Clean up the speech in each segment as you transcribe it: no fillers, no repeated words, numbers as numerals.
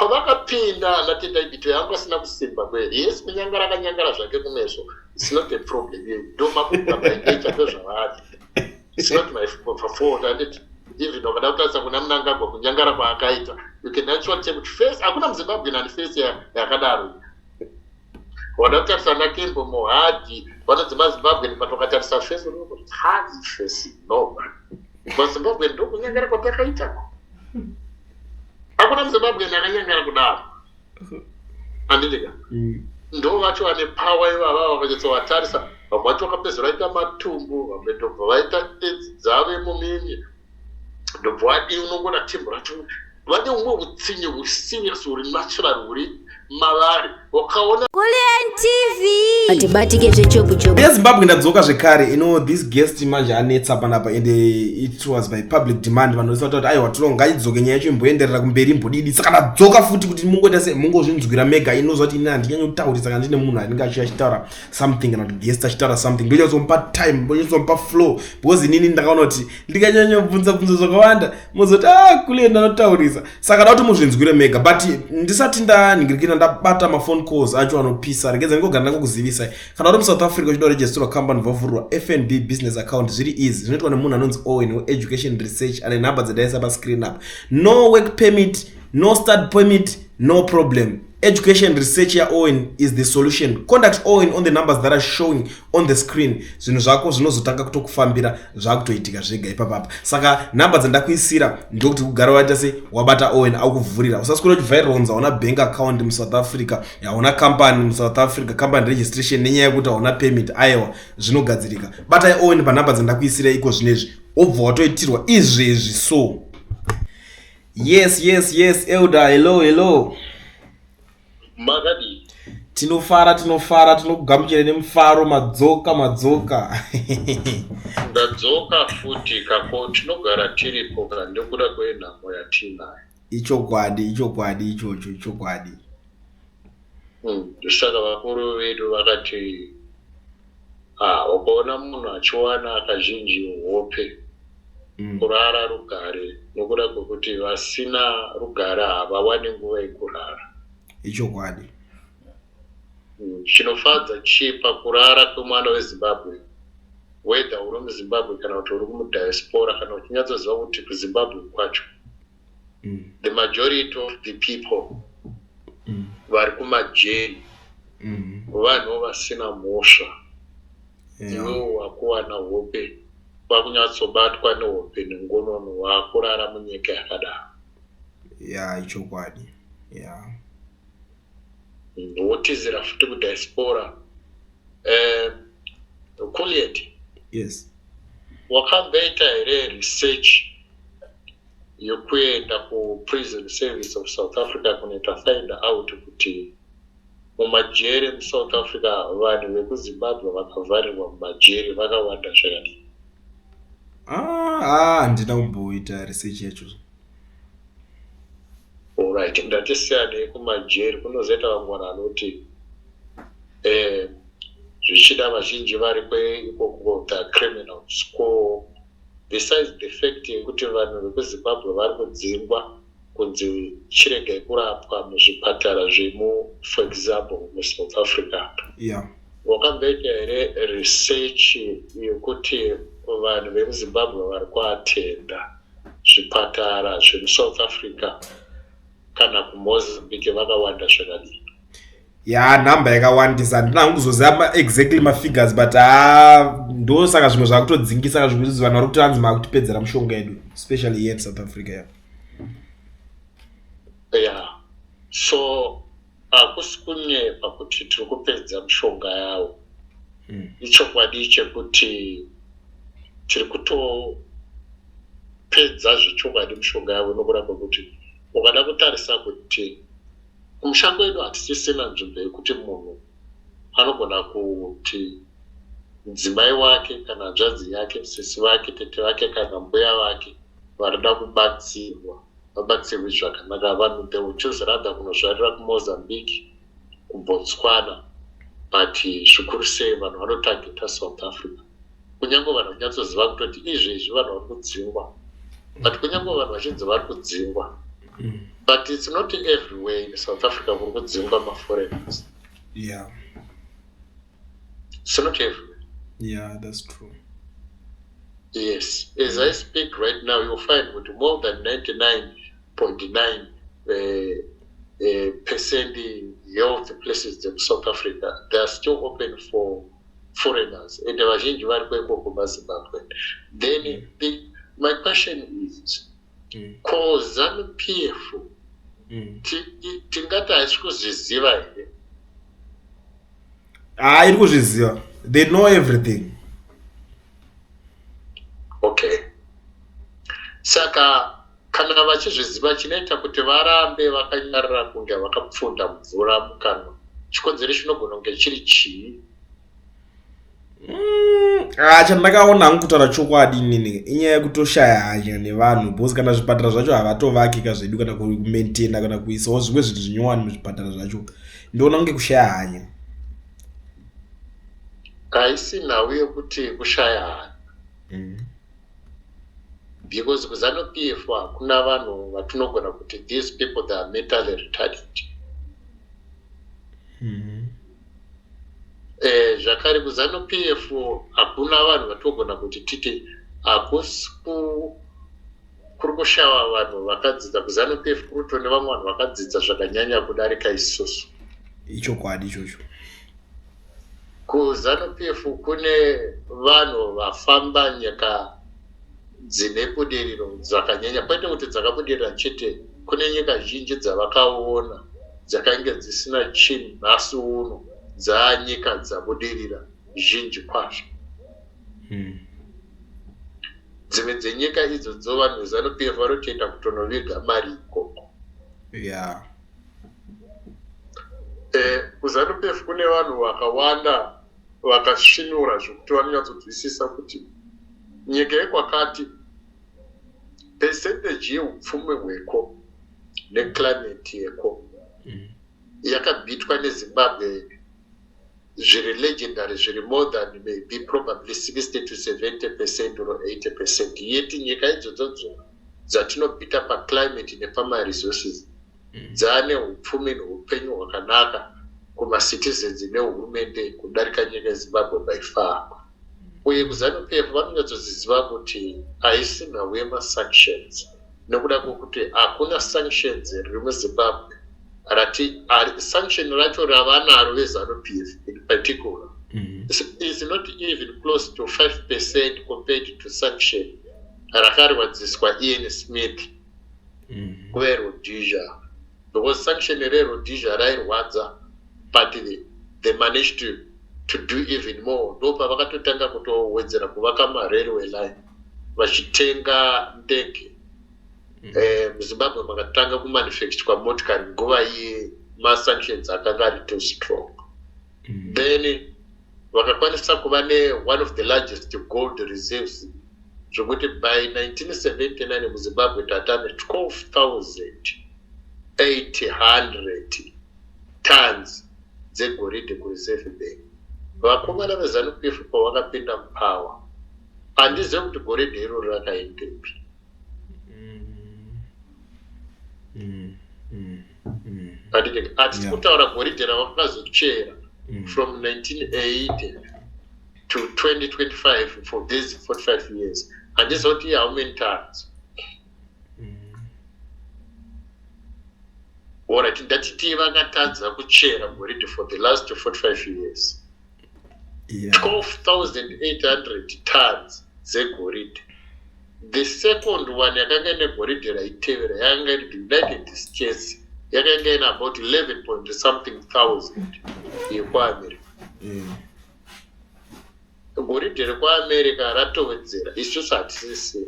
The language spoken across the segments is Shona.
Pavakapinda anaTendai Biti yangu asina kusimba kweli. Yes, kunyangara akanyangara zvake kumeso. It's not a problem. Ndo mabuka by nature, ndozvavari. It's not my fault. Handiti even wakada kutarisa kuna Mnangagwa, kunyangara kwaakaita, you can actually check kuti face, hakuna muZimbabwe nani face yakadaro. Wada kutarisa naKembo Mohadi, vanonzi maZimbabwe, but wakatarisa face unoona hazi face. No, maZimbabwe ndokunyangara kwatakaita. Hakuna muZimbabwe akanyangara kudaro, handitika? Ndo vacho vane power ivava. Vakanyatsovatarisa, vamwe vacho vakapedzera vaita matumbu, vamwe ndobva vaita edzi dzave mumini, ndobva vadii. Unongona timbu racho vane umwe utsinye huri serious, huri natural, huri mavari wakaona. Kulliant TV, atibatike zvechopu chopu. YeZimbabwe, ndadzoka zvekare. This guest manje anetsa panapa, and it was by public demand. Vanhu vese kuti aiwa, tino ngaidzoke nyaya yacho, imboenderera kumberi, imbodidi. Saka ndadzoka futi kuti mungoita se mungozvinzwira mega. Inoziva kuti ini handinyanyi kutaurisa. Kana ndine munhu anenge achiuya achitaura something, kana kuti guest achitaura something, ndonyatsomupa time, ndonyatsomupa flow, because inini ndakaona kuti ndikanyanyobvunza bvunza zvakawanda, muzoti, "Ah, kule ndanotaurisa." Saka da kuti muzvinzwire mega. But ndisati ndanhingirikina ndabata maphone calls acho anopisa, regedza ndingogara ndakukuzivisai. Kana uri muSouth Africa uchida kuregisterwa company, vavhurwa FNB business account, zviri easy. Zvinoitwa nemunhu anonzi Owen weEducation Research, ane nhamba dzadaisa pascreen up. No work permit, no study permit, no problem. Education Research yaOwen is the solution. Contact Owen on the numbers that are showing on the screen. Zvinhu zvako zvinozotanga kutokufambira, zvakutoitika zvega ipapapa. Saka nhamba dzandakuisira ndokuti kugara waita se wabata Owen akuvhurira. Usaswera uchivhaironza hauna bank account muSouth Africa, hauna company muSouth Africa, company registration, nenyaya yekuti hauna permit. Aiwa, zvinogadzirika. Batai Owen panhamba dzandakuisira iko zvinezvi, wobva watoitirwa izvezvi. So yes, elder, hello, hello. Makadii? Tinofara, tinofara, tinokugamuchira nemufaro. Madzoka, madzoka. Ndadzoka futi kako. Tinogara tiripo ka nekuda kwenhamo yatinayo. Ichokwadi, ichokwadi ichocho, ichokwadi. Saka vakuru vedu vakati, ah, ukaona munhu achiwana kazhinji hope, kurara rugare, nokuda kwekuti vasina rugare havawani nguva yekurara. Ichokwadi. Chinofadza chii pakurara kwemwana weZimbabwe, whether uri muZimbabwe kana kuti uri mudiaspora, kana uchinyatsoziva kuti kuZimbabwe kwacho the majority of the people vari kumajeri vanhu vasina mhosva. Iwewo wakuwana hope, wakunyatsobatwa nehope nengonono, wakurara munyika yakadaro. Ya, ichokwadi, ya. Wotizira futi kudiaspora. Kulliant, Yes. wakamboita here research yekuenda kuPrison Service of South Africa kunoita find out kuti mumajeri muSouth Africa vanhu vekuZimbabwe vakavharirwa mumajeri vakawanda zvakadii? Ah, ah, handina kumboita research yacho. Alright, ndatisiyanei kumajeri. Kunozoita vamwe vanhu vanoti zvichida vazhinji vari ikoko, the criminals. Ko besides the fact yekuti vanhu vekuZimbabwe vari kudzingwa kunzi chiregai kurapwa muzvipatara zvemu, for example, muSouth Africa, wakamboita here research yekuti vanhu vemuZimbabwe vari kuatenda zvipatara zvemuSouth Africa kana kuMozambique vakawanda zvakadii? Ya, nhamba yakawandisa. Handina hangu kuzoziva exactly mafigures, but ha, ndo saka zvimwe zvakutodzingisa ka, zvekuti vanhu vari kuti hanzi maakutipedzera mushonga yedu, especially here in South Africa, yeah. Yeah, so hakusi kunyepa kuti tiri kupedza mishonga yavo. Ichokwadi chekuti tiri kutopedza zvechokwadi mishonga yavo, nokuda kwekuti ukada kutarisa kuti kumusha kwedu hatisisina nzvimbo yekuti munhu anogona kuti mudzimai wake kana hanzvadzi yake, sisi vake, tete vake kana mbuya vake varida kubatsirwa vabatsirwe zvakanaka. Vanhu, they will choose rather kunozvarira kuMozambique, kuBotswana, but zvikuru sei vanhu vanotageta South Africa, kunyange vanhu vanyatsoziva kutoti izvezvi vanhu vari kudzingwa. But kunyange vanhu vachinzi vari kudzingwa, But it's not everywhere in South Africa kuri kudzingwa maforeigners. It's not everywhere. Yeah, that's true. Yes, as I speak right now, you'll find with more than 99.9 percent health places in South Africa, they are still open for foreigners. And vazhinji vari ikoko maZimbabwe. Then my question is, ko ZANU PF tingati haisi kuzviziva here? Ah, iri kuzviziva. They know everything. Okay, saka kana vachizviziva, chinoita kuti varambe vakanyarara kunge vakapfunda mvura mukanwa, chikonzero chinogona kunge chiri chii? Ah, chandakaona hangu, kutaura chokwadi inini, inyaya yekutoshaya hanya nevanhu, because kana zvipatara zvacho havatovakika zvedu, kana kumaintaina, kana kuisawo zvimwe zvinhu zvinyowani muzvipatara zvacho. Ndoona kunge kushaya hanya. Haisi nhau yekuti kushaya hanya, because kuZANU PF hakuna vanhu vatinogona kuti these people, they are mentally retarded. Zvakare kuZANU PF hakuna vanhu vatinogona kuti titi hakusi kuri kushava vanhu vakadzidza. KuZANU PF kuri kutone vamwe vanhu vakadzidza zvakanyanya kudarika isusu. Ichokwadi ichocho. KuZANU PF kune vanhu vafamba nyika dzine budiriro dzakanyanya, kwete kuti dzakabudirira chete, kune nyika zhinji dzavakaona dzakange dzisina chinhu, nhasi uno dzaanyika dzabudirira zhinji kwazvo. Dzimwe dzenyika idzodzo vanhu veZANU PF vanotoenda kutonoviga mari ikoko. KuZANU PF kune vanhu vakawanda vakasvinura zvokuti vanonyatsonzwisisa kuti nyika yekwakati, percentage yeupfumi hweko neclimate yeko yakabeatwa neZimbabwe zviri legendary, zviri more than maybe probably 60 to 70% or 80%, yet nyika idzodzo dzatinobeata paclimate nepamaresources dzaane upfumi neupenyu hwakanaka kumacitizens nehurumende kudarika nyika yeZimbabwe by far. Uye kuZANU PF vanonyatsoziziva kuti haisi nhau yemasanctions, nekuda kwekuti hakuna sanctions riri muZimbabwe rati sanction racho ravanaro veZANU PF in particular is not even close to 5% compared to sanction rakarwadziswa Ian Smith kuveRhodesia, because sanction reRhodesia rairwadza, but they managed to do even more. Ndo pavakatotanga kutowedzera kuvaka marailway line, vachitenga ndege. MuZimbabwe makatanga kumanufacturwa motikari nguva yemasanctions akanga ari too strong. Then vakakwanisa kuva neone of the largest gold reserves, zvokuti by 1979 muZimbabwe tatane 12,800 tons dzegoridhe kuReserve Bank. Vakomana veZANU PF pavakapinda mupower, handizivi kuti goridhe iroro rakaendepi. Hatisi kutaura goridhe ravakazochera from 1980 to 2025, for these 45 years. Handizivi kuti how many tons. Alright, ndatiti vakatadza kuchera goridhe for the last 45 years, 12,800 tons dzegoridhe. The second one yakanga ine goridhe raitevera yakanga iri the United States, yakanga ine about 11 point something thousand yekuAmerica. Goridhe rekuAmerica ratowedzera, isusu hatisisina.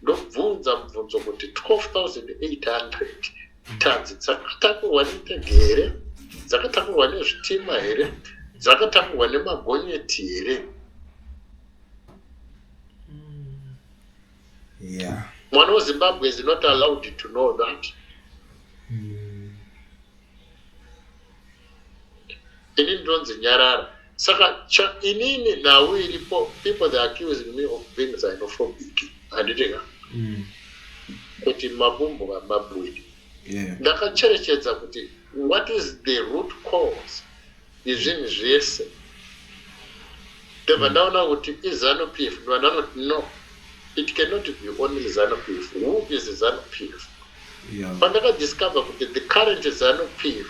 Ndobvunza mubvunzo kuti 12,800 tons dzakatakurwa nendege here? Dzakatakurwa nezvitima here? Dzakatakurwa nemagonyeti here? Mwana weZimbabwe is not allowed to know that. Inini ndonzi nyarara. Saka inini nhau iripo, people, they accusing me of being xenophobic, handiti ka? Kuti mabumbu vamabwidi. Ndakacherechedza kuti what is the root cause yezvinhu zvese. Ndobva ndaona kuti iZANU PF. Ndobva ndaona kuti no, it cannot be only ZANU PF. Who is ZANU PF? Pandakadiscover kuti the current ZANU PF,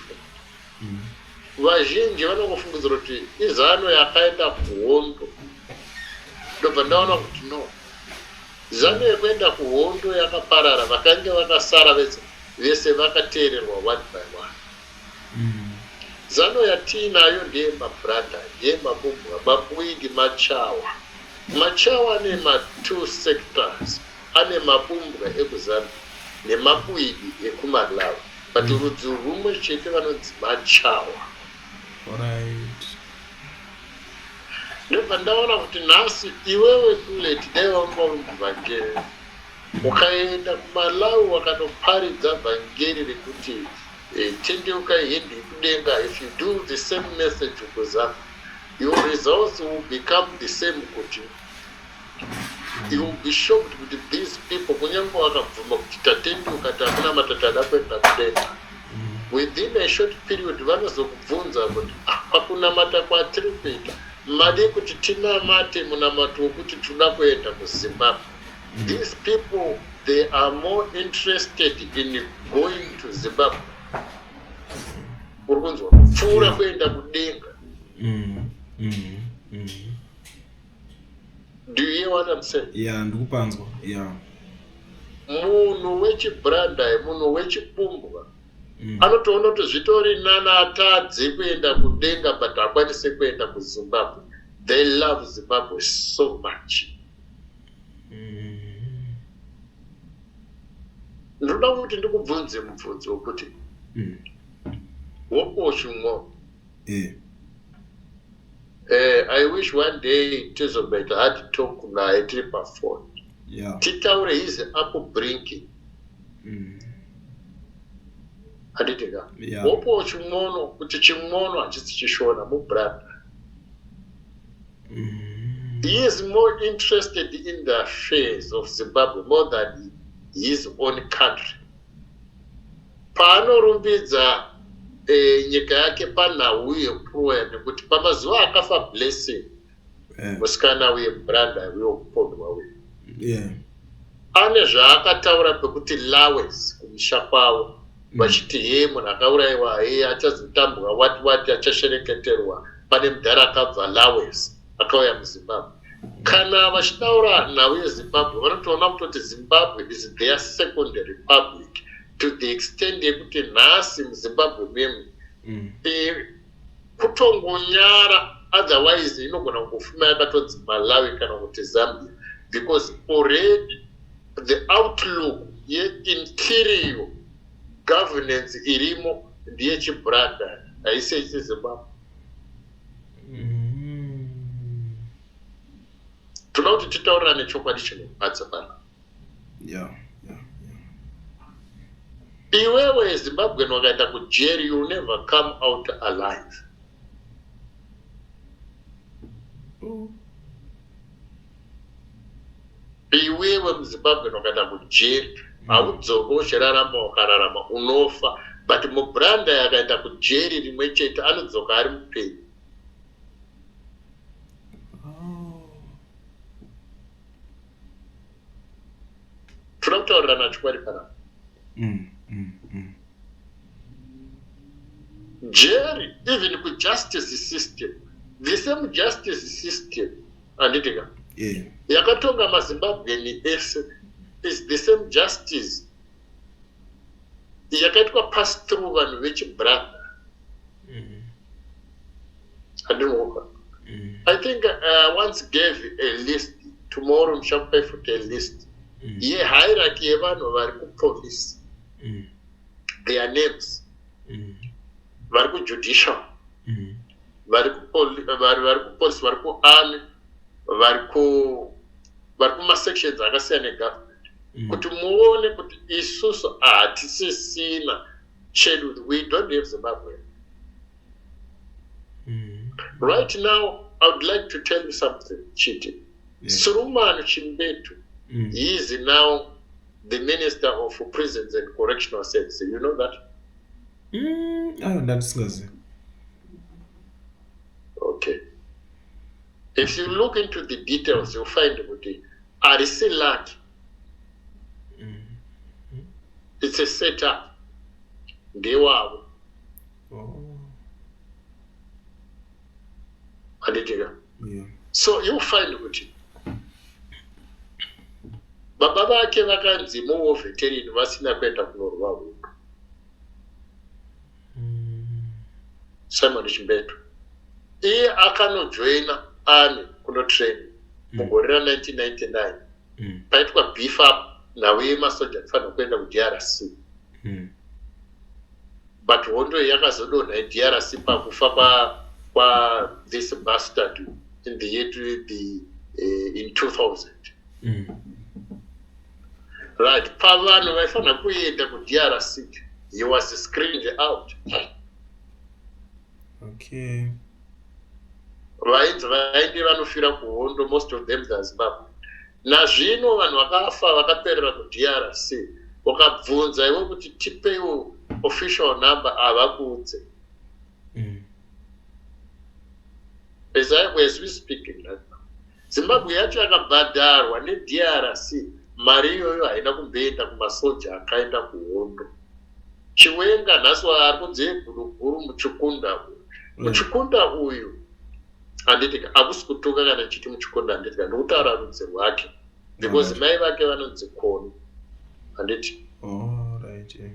vazhinji vanongofungidzira kuti iZANU yakaenda kuhondo. Ndobva ndaona kuti no, ZANU yekuenda kuhondo yakaparara, vakange vakasara vese vese vakateererwa one by one. ZANU yatiinayo ndeyemabranda, ndeyemabumbwa, mabwidi, machawa. Machawa ane ma2 sectors: ane mabumbwa ekuZambia nemabwidi ekuMalawi, but rudzi rumwe chete, vanonzi machawa. Ndobva ndaona kuti nhasi iwewe kuleti, dai wanga uri muvhangeri, ukaenda kuMalawi wakanoparidza vhangeri rekuti tendeukai, hendei kudenga, if you do the same message kuZambia, your results will become the same, kuti you will be shocked kuti these people, kunyange vakabvuma kuti tatendeuka, takunamata, tada kuenda kudenga, within a short period vanozokubvunza kuti, "Ah, pakunamata kwatiri kuita, madi kuti tinamate munamato wekuti toda kuenda kuZimbabwe?" These people, they are more interested in going to Zimbabwe, uri kunzwa, kupfuura kuenda kudenga. Do you hear what I'm saying? Yeah, ndikupanzwa, yeah. Munhu wechibrandai, munhu wechipumbwa, anotoona kuti zvitori nana atadze kuenda kudenga but akwanise kuenda kuZimbabwe. They love Zimbabwe so much. Ndinoda kuti ndikubvunze mubvunzo wekuti Hopewell Chin'ono, I wish one day tizomboita hard talk naye tiri pafoni, titaure his upbringing. Handiti ka? Yeah. Hopewell Chin'ono, kuti Chin'ono hachisi chiShona, mubrother. He is more interested in the affairs of Zimbabwe more than his own country. Paanorumbidza nyika yake panhau yekuroya, nekuti pamazuva akafa Blessing, musikana uye mubranda uye wekupondwa uye, ane zvaakataura pekuti Lawes kumusha kwavo vachiti, "He, munhu akaurayiwa, he, achazotambwa wati wati, achashereketerwa, pane mudhara akabva Lawes akauya muZimbabwe." Kana vachitaura nhau yeZimbabwe, vanotoona kutoti Zimbabwe is their second republic, to the extent yekuti nhasi muZimbabwe memu kutongonyara, otherwise inogona kungofuma yakatonzi Malawi kana kuti Zambia, because already the outlook yeinterior governance irimo ndeyechibranda, haisi yechiZimbabwe. Toda kuti titaurirane chokwadi chinorwadza pana. Iwewe Zimbabwean wakaenda kujeri, you will never come out alive. Iwewe muZimbabwean wakaenda kujeri, haudzoki uchirarama. Ukararama unofa, but mubranda akaenda kujeri rimwe chete anodzoka ari mupenyu. Toda kutaurirana chokwadi panapa. Jeri, even kujustice system, the same justice system, handiti ka, yakatonga maZimbabweni ese is the same justice yakaitwa pass through vanhu vechibrother. Handinoka. I think once gave a list, tomorrow ndichakupai futi a list yehierarchy yevanhu vari kupolice, their names, vari kujudicial, vari kupolice, vari kuarmy, vari kumasections akasiyana egovernment, kuti muone kuti isusu hatisisina chedu. We don't have Zimbabwe right now. I would like to tell you something, Chiti. Sulumani Chimbetu, he is now the minister of prisons and correctional service. You know that? Ayo ndandisingazivi. Okay. If you look into the details, you'll find kuti harisi lucky. It's a setup. Ndewavo. Oh. Handitika. Yeah. So you'll find kuti baba vake vakanzi muwar veteran vasina kuenda kunorwa hondo. Simon Chimbetu. Iye akanojoina army kunotrain mugore ra1999. Paitwa beef up nhau yemasoja anofanira kuenda kuDRC. But hondo iyi yakazodonha yeDRC pakufa kwa this bastard in the year to the in 2000. Right, pavanhu vaifanira kuenda kuDRC, he was screened out. Vainzi vaende vanofira kuhondo, most of them dzaZimbabwe. Nazvino vanhu vakafa vakaperera kuDRC, ukabvunza iwe kuti tipeiwo official number, havakuudze. As we speaking right now, Zimbabwe yacho yakabhadharwa neDRC mari iyoyo haina kumboenda kumasoja akaenda kuhondo. Chiwenga nhasi ari kunzi guruguru muchikunda uyu. Muchikunda uyu, handiti hakusi kutuka kana chiti muchikunda, handiti ndikutaura rudzi rwake because mai vake vanonzi Koni, handiti? Oh, right, yeah.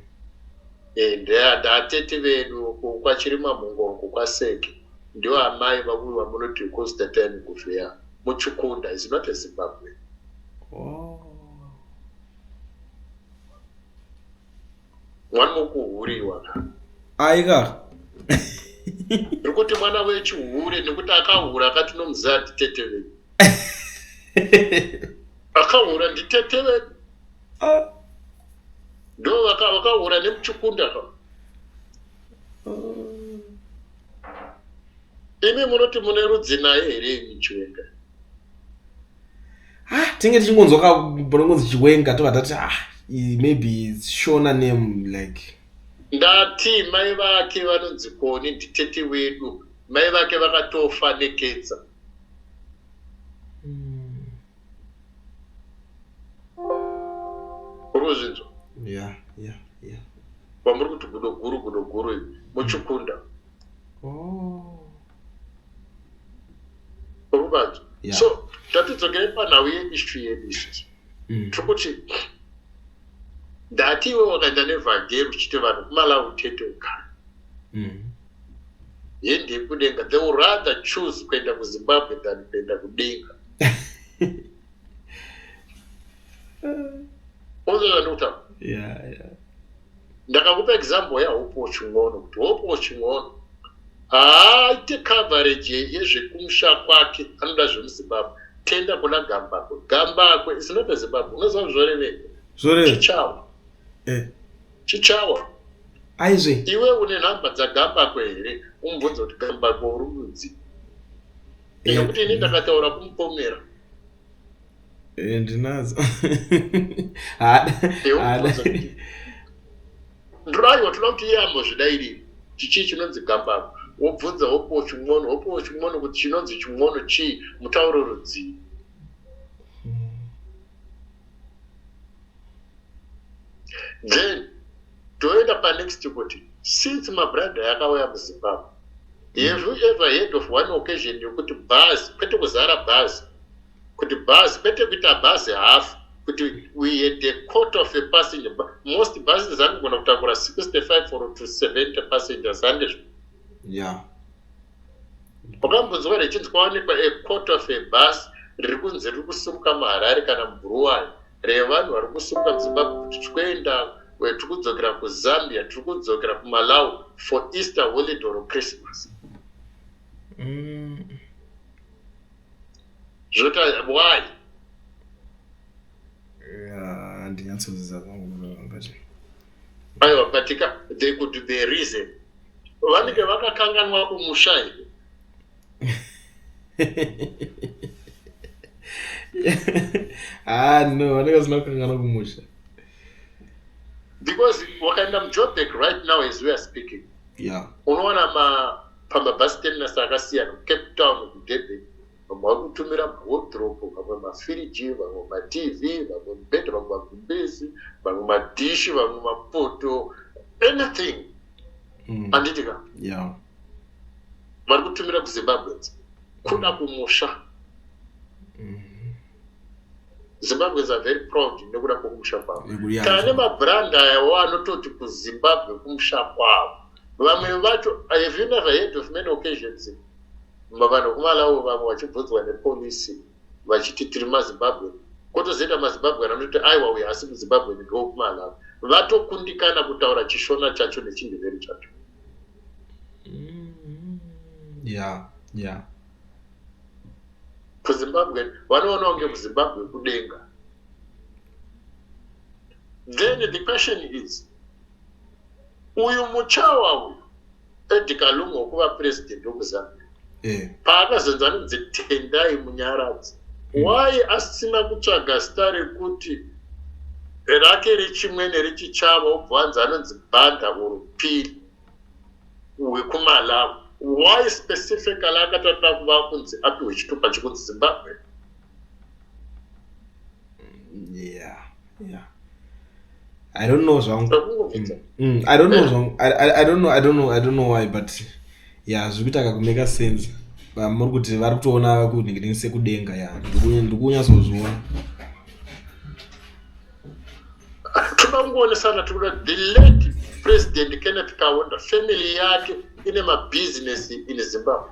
Ndatete vedu kwaChirima Mungongo kwaSeke, ndiwo amai vakuyu vamunoti Constantine Guvheya. Muchikunda is not a Zimbabwe. Mwana wokuhuriwa ka. Aika. Ndiri kuti mwana wechihure nekuti akahura akati nomuziva nditete vedu. Akahura nditete vedu. Ndo vakahura nemuchikunda ka. Imi munoti mune rudzi naye here imi Chiwenga? Ah, tinge tichingonzwa panongonzi Chiwenga tobva tati, ah, maybe it's Shona name like. Ndati mai vake vanonzi Koni, nditete wedu. Mai vake vakatofa nekensa. Uri kuzvinzwa? Yeah. Vamuri kuti gudo guru, gudo guru imi muchikunda. Uri kubanzwa? Yeah. So tatidzokere panhau yeissue yedu isusu. Tiri kuti ndati iwe wakaenda nevhangeri uchiti vanhu kuMalawi tete ukana hende yekudenga, they will rather choose kuenda kuZimbabwe than kuenda kudenga. Unzwa zvandikutaura? Yeah. Ndakakupa example yaHope Chin'ono kuti Hope Chin'ono haaite coverage yezvekumusha kwake, anoda zvemuZimbabwe. Tenda kuna Gambakwe. Gambakwe is not a Zimbabwe. Unoziva zvorevei? Zvoreva. Chichawa. Chichawa. Aizve. Iwe une nhamba dzaGambakwe here? Umubvunza kuti Gambakwe uri rudzi, nekuti ini ndakataura kumupomera. Ndinadzo. Iwe umubvunza kuti nduraiwa toda kuti iye ambozvidairiri chichii chinonzi Gambakwe. Wobvunza Hope Chin'ono, Hope Chin'ono, kuti chinonzi Chin'ono chii, mutauro rudzii. Then toenda panext kuti since mabrother yakauya muZimbabwe, have you ever heard of one occasion yokuti bhazi kwete kuzara bhazi, kuti bhazi kwete kuita bhazi half, kuti we had a quarter of a passenger? Most buses anogona kutakura 65 or to 70 passengers, handizvo? Yeah. Wakambonzwa richinzi kwawanikwa a quarter of a bus riri kunzi riri kusimuka muHarare kana muBhuruwayo revanhu vari kusimuka muZimbabwe kuti tikuenda, tiri kudzokera kuZambia, tiri kudzokera kuMalawi for Easter holiday or Christmas? Zvota why? Yeah, handinyatsoziva zvangu, but Aiwa, batika there could be a reason vanenge vakakanganwa kumusha here. Ah, no, vanenge vasina kukanganwa kumusha. Because wakaenda muJoburg right now as we are speaking, unowana pamabus terminus akasiyana, kuCape Town, kuDurban, vamwe vari kutumira mawardrobe, vamwe mafiriji, vamwe maTV, vamwe mibhedha, vamwe magumbezi, vamwe madhishi, vamwe mapoto, anything. Handiti ka? Vari kutumira kuZimbabweans kuda kumusha. Zimbabweans are very proud nekuda kwokumusha kwavo. Kana nemabrand ayawo anototi kuZimbabwe kumusha kwavo. Vamwe vacho, have you never heard of many occasions vanhu kuMalawi vamwe vachibvunzwa nepolisi vachiti tiri maZimbabwe, kwotozoita maZimbabwe anoti aiwa, uyu asi muZimbabwe, ndewokuMalawi, vatokundikana kutaura chiShona chacho nechiNdevere chacho? Yeah. KuZimbabwe vanoona kunge kuZimbabwe kudenga. Then the question is, uyu muchawa uyu Edgar Lungu wekuva president wekuZambia, paakazonzi anonzi Tendai Munyaradzi, why asina kutsvaga zita rekuti rake rechimwene rechichava, obva anzi anonzi Banda Urupiri wekuMalawi? Why specifically akatatoda kuva kunzi apiwe chitupa chekunzi Zimbabwe? Yeah, I don't know zvangu. I don't know zvangu. I don't know, I don't know, I don't know why, but yeah, zviri kuita kakumeka sense. Muri kuti vari kutoona kunhingirini sekudenga. Ya, ndikunyatsoziona. Toda kungoonesana. Tikuda the late President Kenneth Kaunda, family yake ine mabhizinesi in Zimbabwe.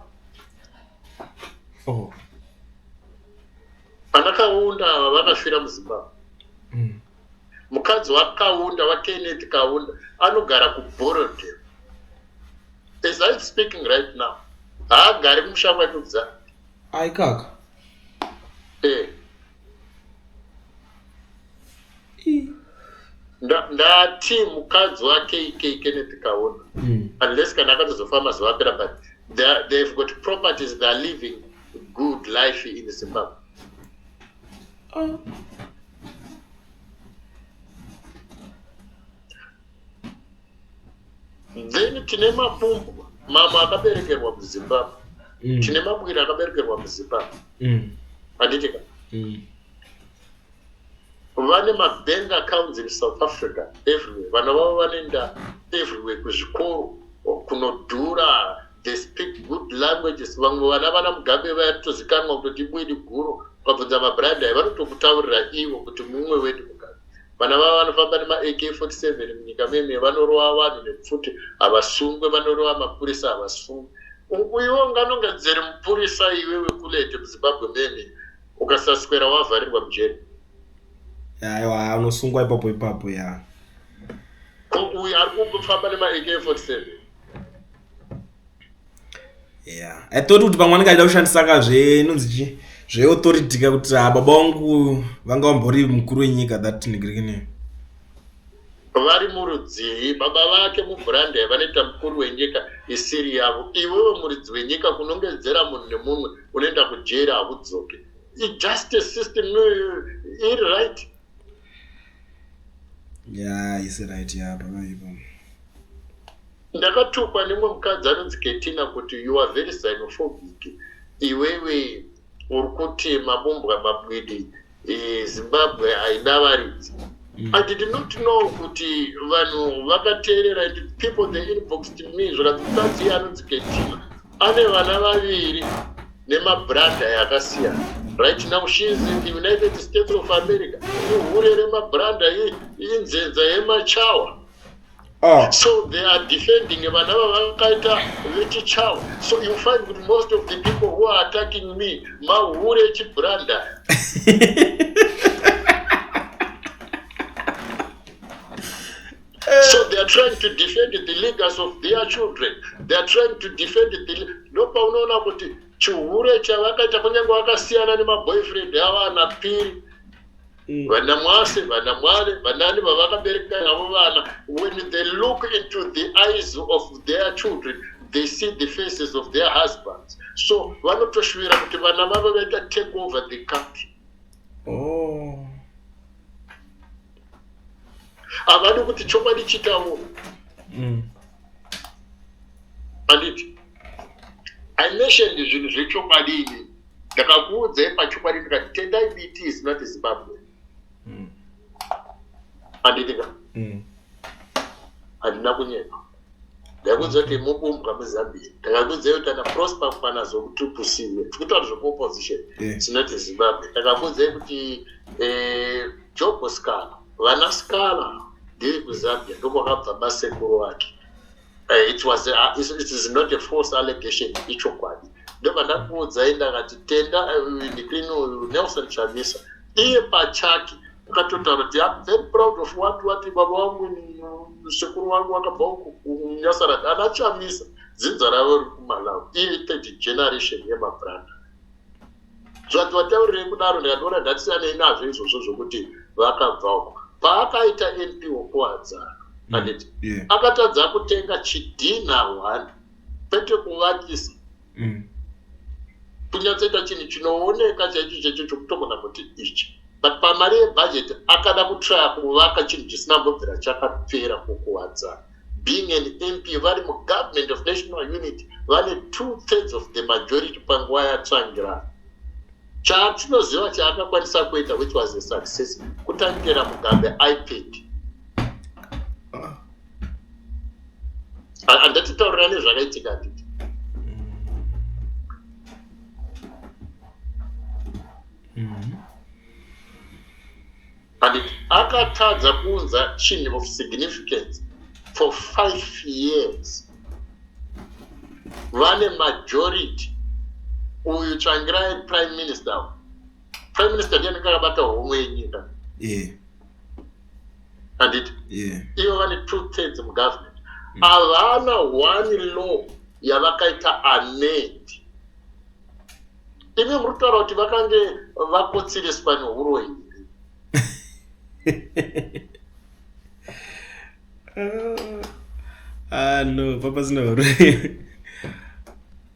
Vana Kaunda ava vakafira muZimbabwe. Mukadzi waKaunda, waKenneth Kaunda, anogara kuBorrowdale as I'm speaking right now. Haagari kumusha kwake kuZambia. Aikaka. Eh. Ndati mukadzi wake ik Kenneth Kaunda, unless kana akatozofa mazuva apera, but they've got properties, they are living good life in Zimbabwe. Then tine mapumbu mamwe akaberekerwa muZimbabwe. Tine mabwiri akaberekerwa muZimbabwe, handitika? Vane mabank accounts in South Africa, everywhere. Vana vavo vanoenda everywhere kuzvikoro kunodhura. They speak good languages. Vamwe vana vana Mugabe vayatozikanwa kutoti ibwidi guru. Ukabvunza mabrand vanotokutaurira ivo kuti mumwe wedu Mugabe. Vana vavo vanofamba nema-AK 47 munyika meme, vanorova vanhu nepfuti havasungwe, vanorova mapurisa havasungwe. Iwe unganongedzere mupurisa iwe wekulete muZimbabwe meme, ukasaswera wavharirwa mujeri. Aiwa, unosungwa ipapo ipapo, ya. Ko uyu ari kufamba nema-AK 47? Yeah, I thought kuti pamwe anenge achida kushandisa kazve inonzi chi zveauthority ka, kuti ha, baba vangu vanga vambori mukuru wenyika, that nigirikini. Vari murudzii? Baba vake mubrand vanoita mukuru wenyika isiri yavo. Iwewe muridzi wenyika, kunongedzera munhu nemumwe, unoenda kujeri, haudzoke. Justice system iri right? Ya, isi right ya, baba ipo. Ndakatukwa nemumwe mukadzi anonzi Ketina kuti you are very xenophobic, iwewe uri kuti mabumbwa mabwidi, Zimbabwe haina varidzi. I did not know kuti vanhu vakateerera, and people, they inboxed me zvakanzi mukadzi iye anonzi Ketina ane vana vaviri nemabranda yakasiyana. Right now she is in the United States of America. Ihure remabranda, inzenza yemachawa. So they are defending vana vavakaita vechichawa. So you find kuti most of the people who are attacking me mahure echibranda. So they are trying to defend the legacy of their children. They are trying to defend the, ndopaunoona kuti chihure chavakaita, kunyange vakasiyana nemaboyfriend avo ana Piri, vana Mwase, vana Mwale, vanani vavakabereka navo vana, when they look into the eyes of their children, they see the faces of their husbands. So vanotoshuvira kuti vana vavo vaita take over the country. Havadi kuti chokwadi chitaurwe. Handiti I mentioned zvinhu zvechokwadi ini. Ndakakuudzai pachokwadi ndikati Tendai Biti is not Zimbabwe. Handiti ka? Handina kunyepa. Ndakuudza kuti mubumbwa muZambia. Ndakakuudzai kuti ana Prosper Mkwanazo kutupusiwe. Tikutaura zvekuopposition. It's not Zimbabwe. Ndakakuudzai kuti Job Sikhala, vana Sikhala ndiri kuZambia ndokwakabva masekuru ake. It was it is not a false allegation, ichokwadi. Ndobva ndakuudzai ndakati tenda ndikrini uyu Nelson Chamisa iye pachake akatotaura kuti I'm very proud of what what baba vangu sekuru vangu vakabva uku kuNyasaland. Ana Chamisa dzinza ravo riri kuMalawi, iri third generation yemabranda. Zvanzi vataurirei kudaro, ndikatoona ndatisanei nazvo izvozvo zvokuti vakabva uko. Paakaita MP wokuwadzana, handiti akatadza kutenga chidhinha one, kwete kuvakisa, kunyatsoita chinhu chinooneka chaicho chaicho chokutogona kuti ichi. But pamari yebudget akada kutraya kuvaka chinhu chisina kumbobvira chakapera kukuwadzana. Being an MP vari mugovernment of national unity, vane 2/3 of the majority panguva yaTsvangirai. Chaatinoziva chaakakwanisa kuita, which was a success, kutangera Mugabe iPad. Handatitaurira nezvakaitika, handiti? Handiti akatadza kuunza chinhu of significance for 5 years. Vane majority. Uyu Tsvangirai prime minister. Prime minister ndiye anenge akabata homwe yenyika. Handiti? Ivo vane 2/3 mugovernment. Havana one law yavakaita amend. Imi muri kutaura kuti vakange vakotsiriswa nehuroyi. Ah, no, papa sina huroyi.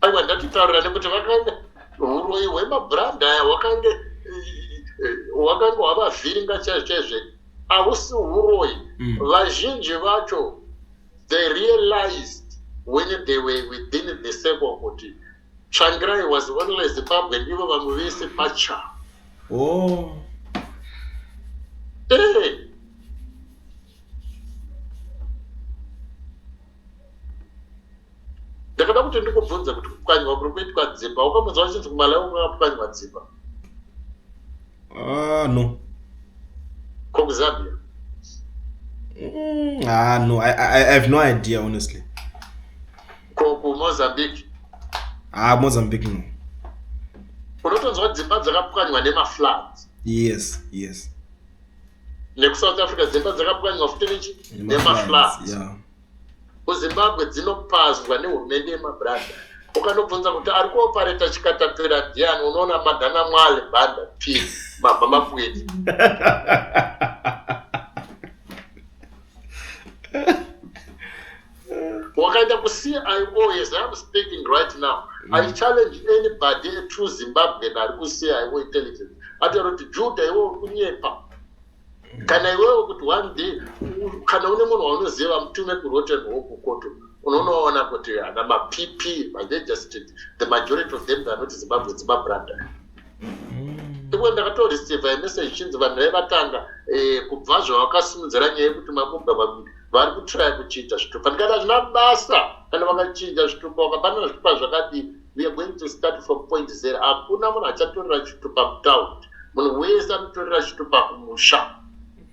Aiwa, ndatitaurira nekuti vakange huroyi hwemabrand aya hwakange hwavavhiringa chaizvo chaizvo. Hausi huroyi. Vazhinji vacho they realized when they were within the circle kuti Tsvangirai was only Zimbabwe, ndivo vamwe vese pacha. Ndakada kuti ndikubvunze kuti kupwanywa kuri kuitwa dzimba, wakambonzwa vachinzi kuMalawi kwakapwanywa dzimba? No. Ko kuZambia? No, I have no idea, honestly. Ko kuMozambique? Mozambique, no. Unotonzwa dzimba dzakapwanywa nemafloods. Yes, yes. NekuSouth Africa dzimba dzakapwanywa futi nechi? Nemafloods. KuZimbabwe dzinopazwa nehurumende yemabranda. Ukanobvunza kuti ari kuopareta chikatapira ndiani, unoona Madana Mwale Banda P Mabva Mapweti. Wakaenda kuCIO, as I'm speaking right now, I challenge anybody, a true Zimbabwean ari kuCIO intelligence, ataura kuti Judah iwe uri kunyepa. Kana iwewe kuti one day, kana une munhu waunoziva mutume kuRotten Hope Koto, unonoona kuti ana maPP, majesuit, the majority of them, they are not Zimbabwe, Zimbabwe. Iwe ndakatoreceive a message chinzi vanhu vaivatanga kubva zvavakasimudzira nyaya yekuti mabuga vaviri vari kutraya kuchinja zvitupa. Ndikati hazvina basa kana vakachinja zvitupa, vakapanana zvitupa zvakadii, we are going to start from point zero. Hakuna munhu achatorera chitupa mutaundi, munhu wese anotorera chitupa kumusha.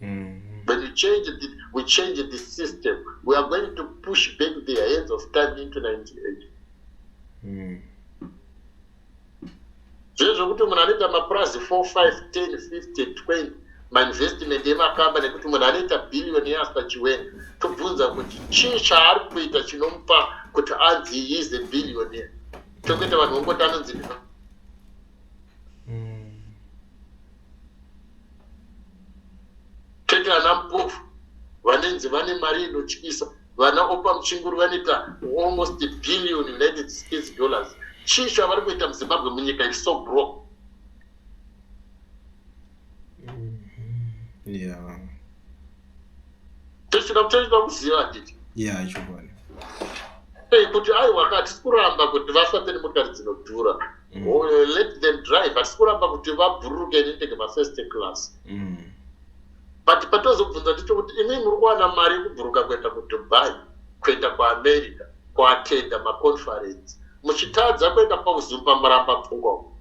When you change the, we change the system, we are going to push back the hands of time into 98. Zvinhu zvekuti munhu anoita mapurazi 4, 5, 10, 50, 20, mainvestment emakamba, nekuti munhu anoita billion yaSaChiwenga, tobvunza kuti chii chaari kuita chinomupa kuti anzi he is a billionaire? Tokuita vanhu vongoti anonzi tete ana Mpofu vanenzi vane mari inotyisa, vana Oppah Muchinguri vanoita almost a billion United States dollars. Chii chavari kuita muZimbabwe munyika is so broke? Tochida tochida kuziva, handiti? Yeah, chokwadi. Hey, kuti aiwa, hatisi kuramba kuti vafambe nemotokari dzinodhura. Oh, let them drive. Hatisi kuramba kuti vabhururuke nendege mafirst class. But patozobvunza ndechekuti imi muri kuwana mari yekubhuruka kuenda kuDubai, kuenda kuAmerica, kuatenda maconference, muchitadza kuenda paUzumba Maramba Pfungwa uko.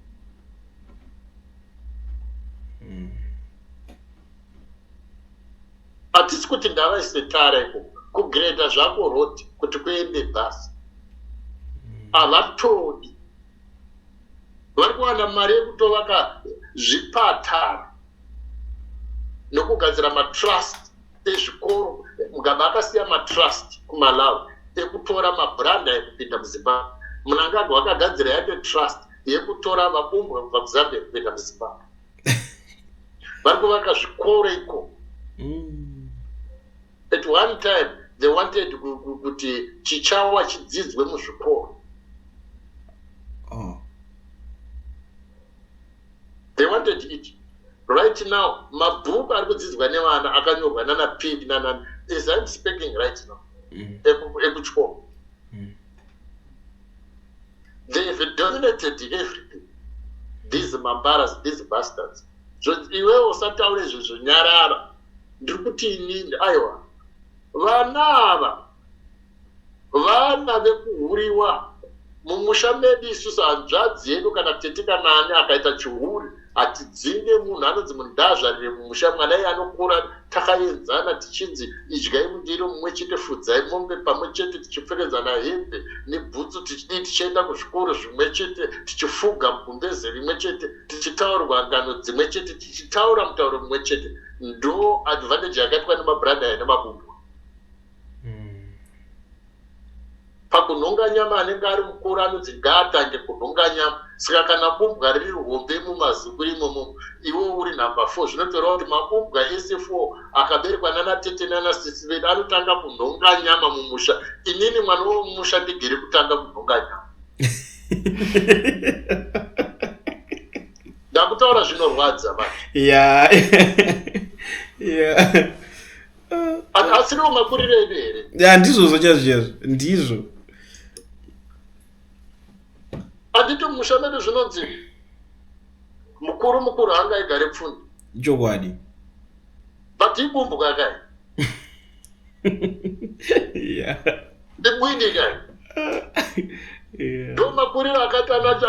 Hatisi kuti ndavaise tara ikoko, kugreda zvako road kuti kuende bhasi havatodi. Vari kuwana mari yekutovaka zvipatara nokugadzira matrust ezvikoro. Mugabe akasiya matrust kuMalawi ekutora mabranda ekupinda muZimbabwe. Mnangagwa akagadzira yake trust yekutora vabumbwa kubva kuZambia kupinda muZimbabwe. Vari kuvaka zvikoro ikoko. At one time they wanted kuti chichawa chidzidzwe muzvikoro. They wanted it. Right now mabhuku ari kudzidzwa nevana akanyorwa nana Pig nanani, as I'm speaking right now, ekuchikoro. They have dominated everything, these mambaras, these bastards. Iwewe usataure izvozvo, nyarara. Ndiri kuti inini, aiwa, vana ava vana vekuhuriwa mumusha medu. Isusu hanzvadzi yedu kana tete kana ani akaita chihuri, hatidzinge munhu. Anonzi munhu ndaazvarire mumusha. Mwana iye anokura takaenzana, tichinzi idyai mundiro mumwe chete, fudzai mombe pamwe chete, tichipfekedzana hembe nebhutsu, tichidii, tichienda kuzvikoro zvimwe chete, tichifuga mugumbeze rimwe chete, tichitaurwa ngano dzimwe chete, tichitaura mutauro mumwe chete. Ndo advantage yakaitwa nemabrother nemabumbwa. Pakunhonga nyama, anenge ari mukuru anonzi ngaatange kunhonga nyama. Saka kana bumbwa riri hombe mumazukuru imomo, iwe uri number 4, zvinotoreva kuti mabumbwa ese 4 akaberekwa nana tete nana sisi vedu anotanga kunhonga nyama mumusha. Inini mwana womumusha ndigere kutanga kunhonga nyama. Ndakutaura zvinorwadza manje. Asiriwo makuriro edu here? Ya, ndizvozvo chaizvo chaizvo, ndizvo. Handiti mumusha medu zvinonzi mukuru mukuru haangaigare pfundi? Chokwadi. But ibumbwa kai. Ibwidi kai. Ndo makuriro akati ana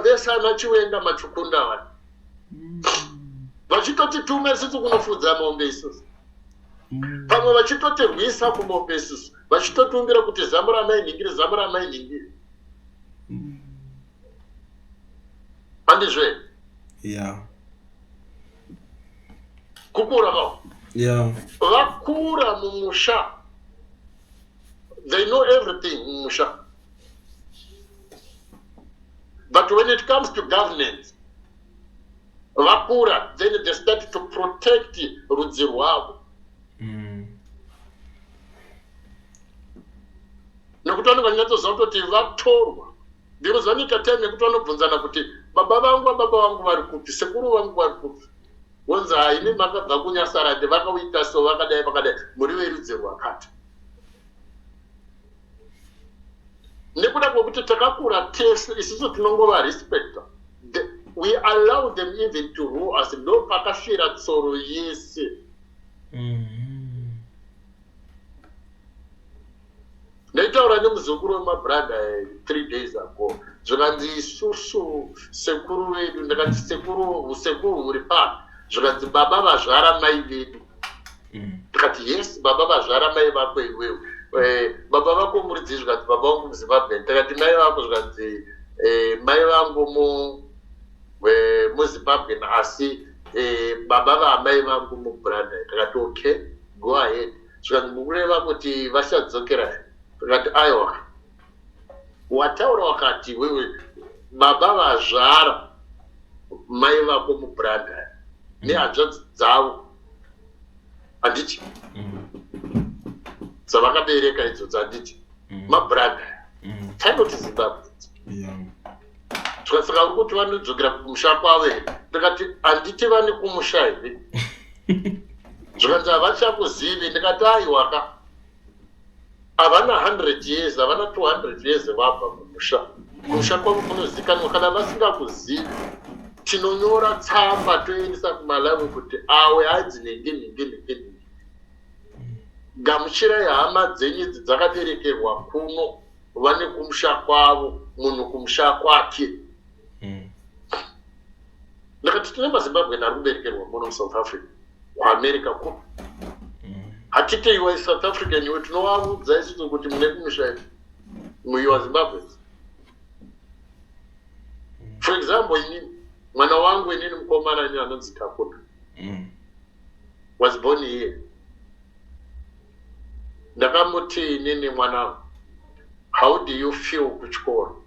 vese ana Chiwenga, Machukunda, vanhu vachitoti tume isusu kunofudza mombe isusu. Pamwe vachitotirwisa kumombe isusu, vachitotiumbira kuti zamu ramai nhingiri, zamu ramai nhingiri. Handizvo here? Yeah. Kukura vavo. Vakura mumusha, they know everything mumusha. But when it comes to governance, vakura, then they start to protect rudzi rwavo. Nekuti vanenge vanyatsoziva kutoti vatorwa, because vanoita time yekuti vanobvunzana kuti baba vangu, vababa vangu vari kupi, sekuru vangu vari kupi. Vonzi, haini makabva kuNyasarande, vakauita so, vakadai vakadai, muri verudzi rwakati. Nekuda kwekuti takakura tese isusu, tinongova respecta. We allow them even to rule us. Ndo pakasvira tsoro yese. Ndaitaura nemuzukuru wemabrother 3 days ago, zvikanzi isusu sekuru vedu. Ndakati, sekuru, usekuru huri papi? Zvikanzi baba vazvara mai vedu. Ndikati, yes, baba vazvara mai vako iwewe. Baba vako muridzi? Zvikanzi baba vangu muZimbabwe. Ndakati, mai vako? Zvikanzi mai vangu muZimbabwe, asi baba vaamai vangu mubrother. Ndakati, okay, go ahead. Zvikanzi mukureva kuti vachadzokera here? Ndikati, aiwa, wataura wakati wewe baba vazvara mai vako mubrother nehanzvadzi dzavo, handiti? Dzavakabereka idzodzo, handiti? Mabrother tainoti Zimbabwe. Saka uri kuti vanodzokera kumusha kwavo here? Ndikati, handiti vane kumusha here? Zvikanzi havachakuzivi. Ndikati aiwaka, havana 100 years, havana 200 years vabva kumusha. Kumusha kwavo kunozikanwa. Kana vasingakuzivi, tinonyora tsamba toendesa kuMalawi kuti awe hanzi nhingi nhingi nhingi nhingi, gamuchirai hama dzenyu idzi dzakaberekerwa kuno, vane kumusha kwavo, munhu kumusha kwake. Ndakati tine maZimbabwean ari kuberekerwa muno muSouth Africa, kuAmerica kupi. Hatite iwe South African iwe, tinovaudza isusu kuti mune kumusha muiwa Zimbabweans. For example, inini mwana wangu, inini mukomana inini anonzi Takunda was born here. Ndakamuti inini, mwanangu, how do you feel kuchikoro?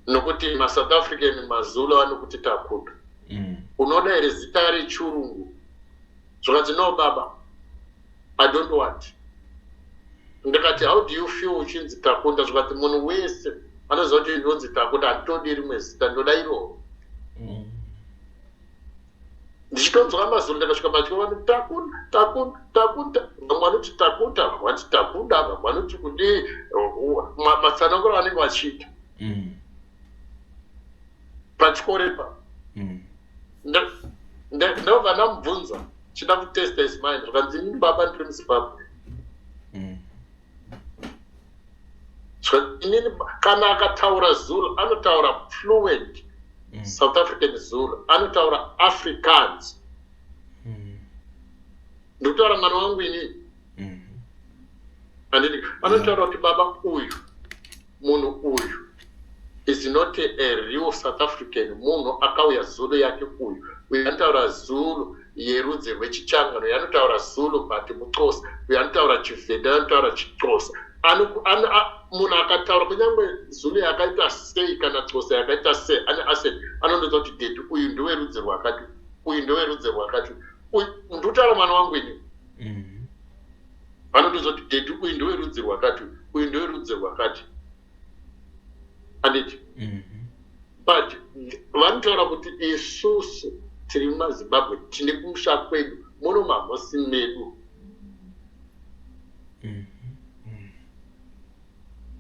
Nokuti maSouth African, maZulu anokuti Takunda. Unoda here zita rechirungu? Zvakanzi, no baba, I don't want. Ndikati, how do you feel uchinzi Takunda? Zvikati munhu wese anoziva kuti ndonzi Takunda, handitodi rimwe zita, ndoda iroro. Ndichitonzwa maZulu, ndakasvika pachikoro vanoti Takunda, Takunda, Takunda. Vamwe vanoti Takuta, vamwe vanoti Takunda, vamwe vanoti kudii, matsananguro vanenge vachiita pachikoro ipapo. Ndobva ndamubvunza, chida kutesta his mind. Zvikanzi, inini baba ndiri muZimbabwe. Inini kana akataura Zulu anotaura fluent South African Zulu, anotaura Afrikaans. Ndikutaura mwana wangu inini, handiti? Anotaura kuti baba, uyu munhu uyu is not a real South African, munhu akauya Zulu yake uyu. Uyu anotaura Zulu yerudzi rwechichangano, uyu anotaura Zulu but muXhosa, uyu anotaura Chivhenda, anotaura chiXhosa. Munhu akataura kunyange Zulu yakaita sei kana Xhosa yakaita sei, ane accent, anondoza kuti daddy uyu ndewerudzi rwakati, uyu ndewerudzi rwakati uyu. Ndikutaura mwana wangu ini. Anondoza kuti daddy uyu ndewerudzi rwakati, uyu ndewerudzi rwakati, handiti? But vanotaura kuti isusu tiri mumaZimbabwe, tine kumusha kwedu muno mahosi medu,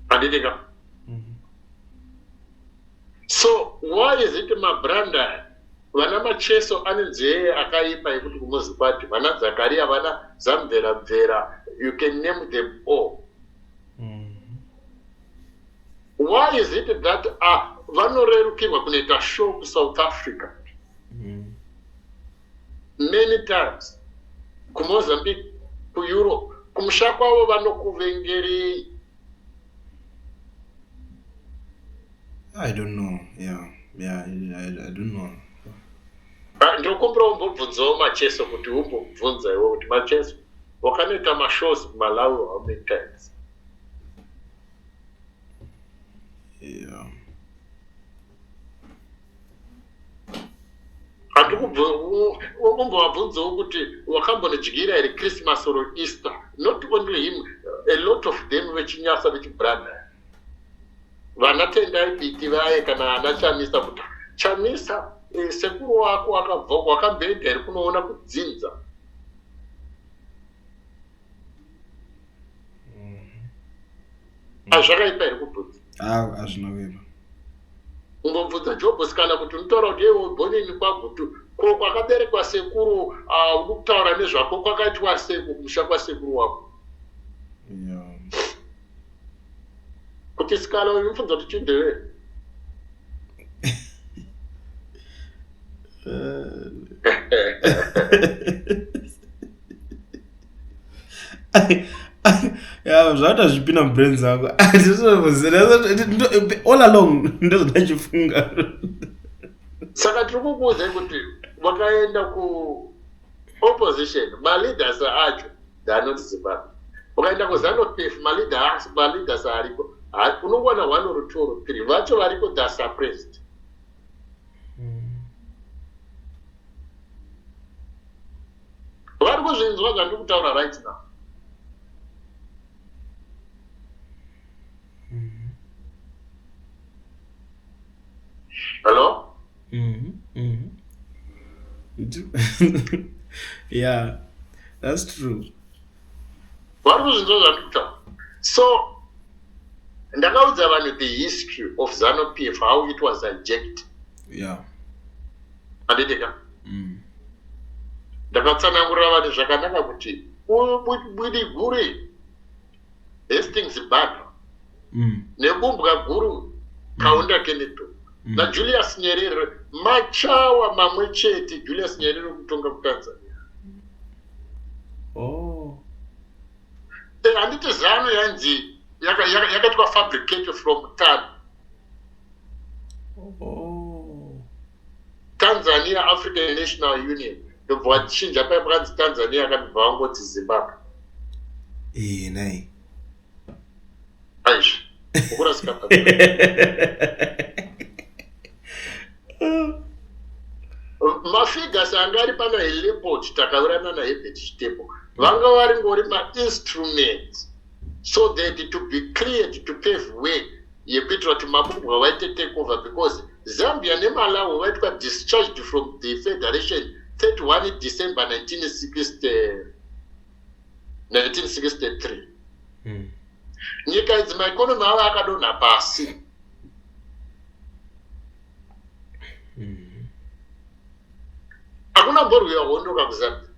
handiti ka? So why is it mabranda vana Macheso ane nzee akaipa yekuti kumuzi kwati vana Zakaria, vana Zamvera Bvera, you can name them all. Why is it that vanorerukirwa kunoita show kuSouth Africa many times, kuMozambique, kuEurope? Kumusha kwavo vanokuvengerei? I don't know. Yeah, I don't know. Ah, ndinokumbira umbobvunzawo Macheso kuti umbobvunza iwe kuti, Macheso, wakanoita mashows kuMalawi how many times? Umbovabvunzawo kuti wakambonidyira here Christmas or Easter? Not only him, a lot of them vechinyasa, vechibrother, vana Tendai Biti vaye kana ana Chamisa, kuti Chamisa, sekuru wako akabva, wakamboenda here kunoona kudzinza? Hazvakaipa here kubvunza? Ah, hazvina kuipa. Ungobvunza Jobos kana kuti unotaura kuti iwe bonini kwaGutu ko kwakaberekwa sekuru, uri kutaura nezvako, kwakaitwa seku kumusha kwasekuru wako? Kuti Sikala uyu mubvunza kuti chindevere. Ya, zvakaita zvipinda mubrain dzako all along, ndozvandachifunga. Saka tiri kukuudzai kuti vakaenda kuopposition, maleaders acho they are not Zimbabwe. Ukaenda kuZANU PF, maleaders ariko unongowana one or two or three vacho variko, they are suppressed. Vari kuzvinzwa zvandiri kutaura right now? Hello? Mhm. Yeah, that's true. Vari kuzvinzwa zvandikutaura. So ndakaudza vanhu the history of ZANU PF, how it was hijacked. Handiti ka? Ndakatsanangurira vanhu zvakanaka kuti bwidi guru, Hastings Banda, nebumbwa guru Kaunda Kenneth naJulius Nyerere, machawa mamwe chete. Julius Nyerere kutonga kuTanzania. Handiti ZANU yanzi yakaitwa fabricate from TAN? Oh. Tanzania African National Union, ndobva wachinja paya pakanzi Tanzania, akandobva vangoti Zimbabwe. Eh, nai. Aizvi ukurasika pa. Mafigures anga ari pana Leopold Takawirana naHerbert Chitepo vanga vari ngori mainstruments so that to be cleared, to pave way yekuitira kuti mabumbwa vaite take over, because Zambia neMalawi vaitwa discharged from the federation 31 December 1960 1963. Nyika idzi maeconomy avo akadonha pasi. Hakuna mborwiwa hondo kakuZambia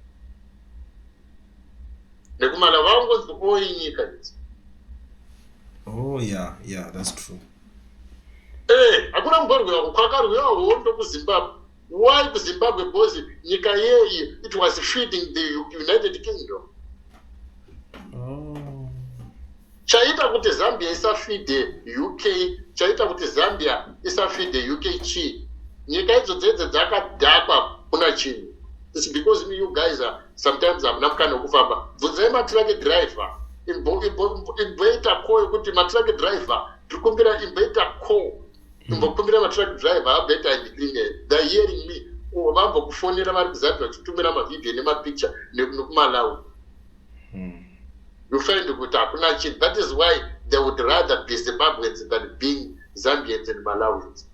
nekuMalawi, vangonzi oi nyika idzi. Oh, yeah, that's true. Eh, hakuna mborwiwa. Kwakarwiwa hondo kuZimbabwe. Why kuZimbabwe? Because nyika yeyi it was feeding the United Kingdom. Chaita kuti Zambia isafeede UK, chaita kuti Zambia isafeede UK chii? Nyika idzo dzedze dzakadhakwa kuna chinhu. It's because you guys are sometimes hamuna mukana wekufamba. Bvunzai matruck driver, imboita call yekuti matruck driver tiri kumbira, imboita call, imbokumbira matruck driver amboita indiclean. They're hearing me. Vambokufonera vari kuZambia vachitumira mavhidhiyo nemapicture nekuMalawi. You find kuti hakuna chinhu. That is why they would rather be Zimbabweans than being Zambians and Malawians.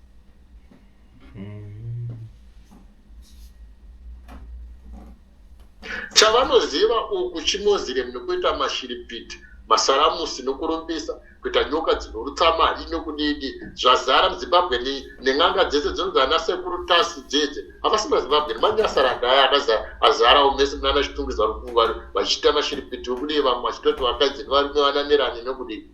Chavanoziva uku chiMuslim nekuita mashiripiti, masaramusi, nokurumbisa, kuita nyoka dzinorutsa mari nokudidi. Zvazara muZimbabwe nen'anga dzese dzinonzi ana Sekuru Tasi dzedze. Havasi maZimbabwe, manyasaranda aya azarawo mese munana Chitungwiza vachiita mashiripiti okudii, vamwe vachitoti vakadzi nevarume vanamirani nokudii.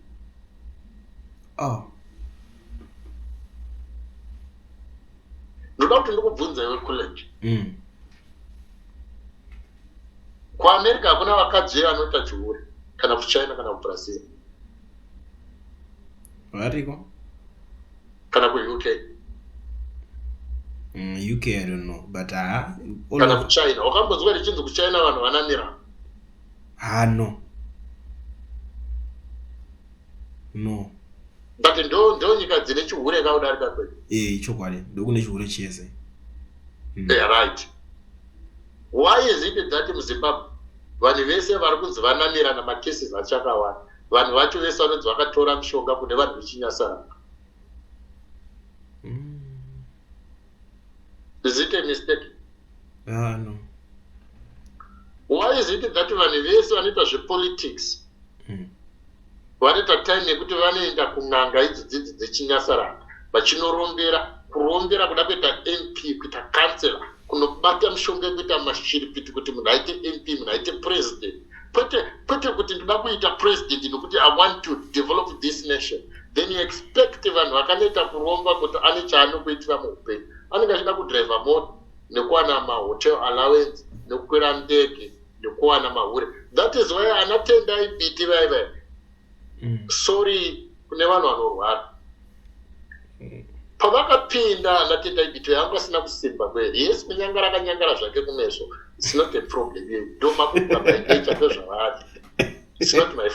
Ndoda kuti ndikubvunza iwe college. KuAmerica hakuna vakadzi vanoita chihure, kana kuChina, kana kuBrazil? Variko. Kana kuUK? UK I don't know, but Kana kuChina, wakambonzwa richinzi kuChina vanhu vanamira? Ah, no. But ndo nyika dzine chihure kaudarika kwedu. Eh, chokwadi, ndokune chihure chese. Yeah, right. Why is it that muZimbabwe vanhu vese vari kunzi vanamira namacases achakawanda, vanhu vacho vese vanonzi vakatora mishonga kune vanhu vechinyasaranga? Is it a mistake? Ah, no. Why is it that vanhu vese vanoita zvepolitics vanoita time yekuti vanoenda kun'anga idzi dzidzi dzechinyasaranga vachinorombera, kurombera kuda kuita MP, kuita councillor, kunobata mishonga yekuita mashiripiti kuti munhu aite MP, munhu aite president? Kwete kuti ndoda kuita president nokuti I want to develop this nation. Then you expect vanhu vakanoita kuromba kuti ane chaanokuitira muupenyu. Anenge achida kudhiraivha mota nekuwana mahotel allowance, nekukwira ndege, nekuwana mahure. That is why ana Tendai Biti vaivai, sorry kune vanhu vanorwara, pavakapinda ana Tendai Biti yanga asina kusimba kweri. Yes, kunyangara akanyangara zvake kumeso. It's not a problem. Ndo mabumbwa by nature, ndozvavari. It's not my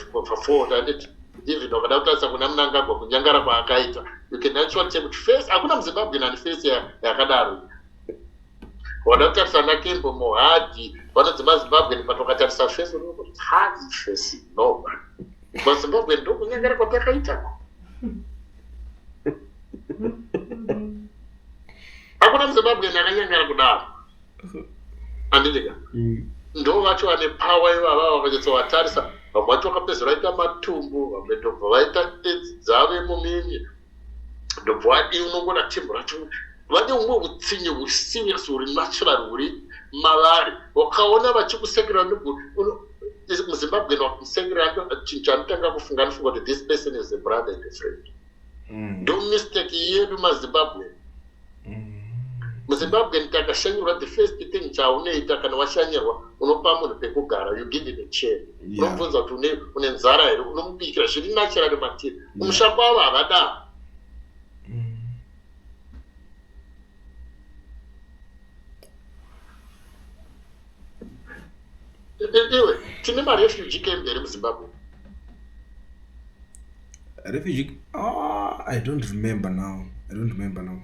fault, handiti? Even wakada kutarisa kuna Mnangagwa, kunyangara kwaakaita, you can actually say kuti face, hakuna muZimbabwe nani face yakadaro. Wada kutarisa naKembo Mohadi, vanonzi maZimbabwe, but wakatarisa face unokuti hazi face, no, maZimbabwe ndokunyangara kwatakaita. Hakuna muZimbabwe akanyangara kudaro. Handiti ka? Ndo vacho vane power ivava, vakanyatsovatarisa, vamwe vacho vakapedzera vaita matumbu, vamwe ndobva vaita edzi dzave mumini, ndobva vadii. Unongoona timbu racho vane umwe utsinye huri serious, huri natural, huri mavari. Wakaona vachikusekera, muZimbabwe wakusekera, chinhu chanotanga kufunga, anofunga kuti this person is a brother and a friend. Ndo mistake yedu maZimbabwe. MuZimbabwe takashanyirwa, the first thing chaunoita kana washanyirwa, unopa munhu pekugara, you give him a chair. Unobvunza kuti une nzara here, unomubikira, zviri natural matiri. Kumusha kwavo havadaro. Iwe, tine marefugee camp here muZimbabwe? Refugee, oh, I don't remember now, I don't remember now.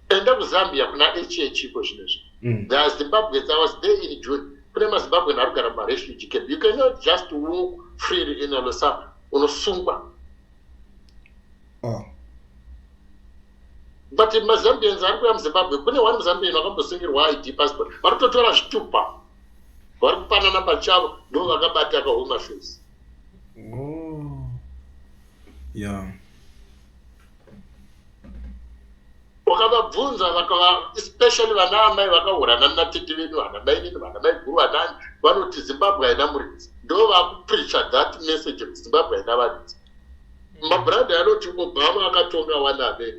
Enda kuZambia, kuna hh iko zvinezvi. There are Zimbabweans. I was there in June. Kune maZimbabwean ari kugara mumarefugee camp. You cannot just walk freely in Lusaka, unosungwa. Oh. But maZambians ari kuuya muZimbabwe. Kune one muZambian wakambosungirwa ID, passport. Vari kutotora zvitupa, vari kupanana pachavo, ndo vakabata kaHome Affairs. Oh. Yeah. Wakavabvunza vakava, especially vana amai vakahurana natete vedu, vana mai nini, vana mai guru, vanani, vanoti Zimbabwe haina muridzi. Ndo vakupreacha that message kuti Zimbabwe haina varidzi. Mabrother anoti Obama akatonga wanave,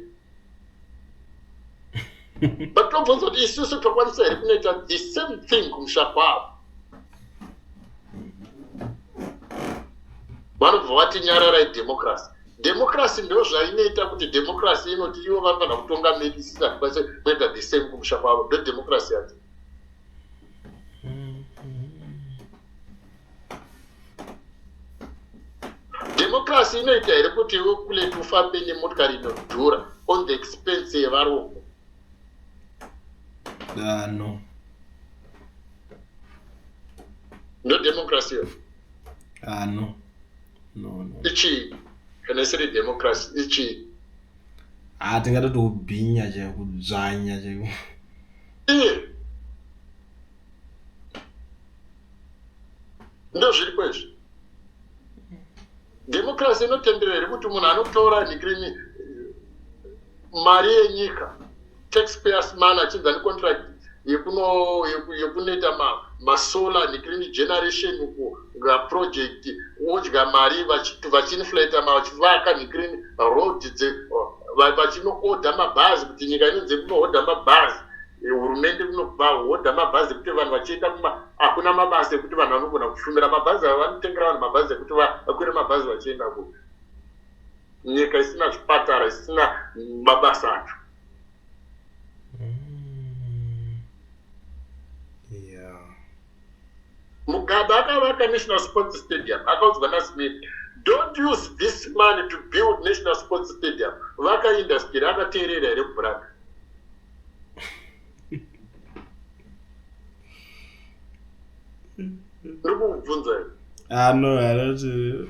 but tobvunza kuti isusu tokwanisa here kunoita the same thing kumusha kwavo? Vanobva vati nyararai, democracy, democracy. Ndo zvainoita kuti democracy inoti ivo vanofanira kutonga medu, isusu hatikwanise kuita the same kumusha kwavo. Ndo democracy yacho. Democracy inoita here kuti iwe kuleti ufambe nemotikari inodhura on the expense yevarombo? No. Ndo democracy iyo? No, no, no. Ichii kana isiri democracy? Ichii? Ah, tingatoti ubhinya chaiko, kudzvanya chaiko. Iye, ndo zviripo izvi. Democracy inotendera here kuti munhu anotora nikirini mari yenyika, taxpayers money, achinzi ane contract yekunoita masolar nikirini generation uku project, odya mari, vachiinflata, vachivaka nikirini road, vachinoodha mabhazi, kuti nyika inonzi kunohodha mabhazi, hurumende kunohodha mabhazi ekuti vanhu vachienda hakuna mabasa ekuti vanhu vanogona kushumira mabhazi ava, vanotengera vanhu mabhazi ekuti vakwire mabhazi vachienda ku nyika isina zvipatara, isina mabasa acho. Mugabe akavaka National Sports Stadium. Akaudzwa naSmith, "Don't use this money to build National Sports Stadium, vaka industry." Akateerera here kubrother? Ndiri kukubvunza here? Ah, no, I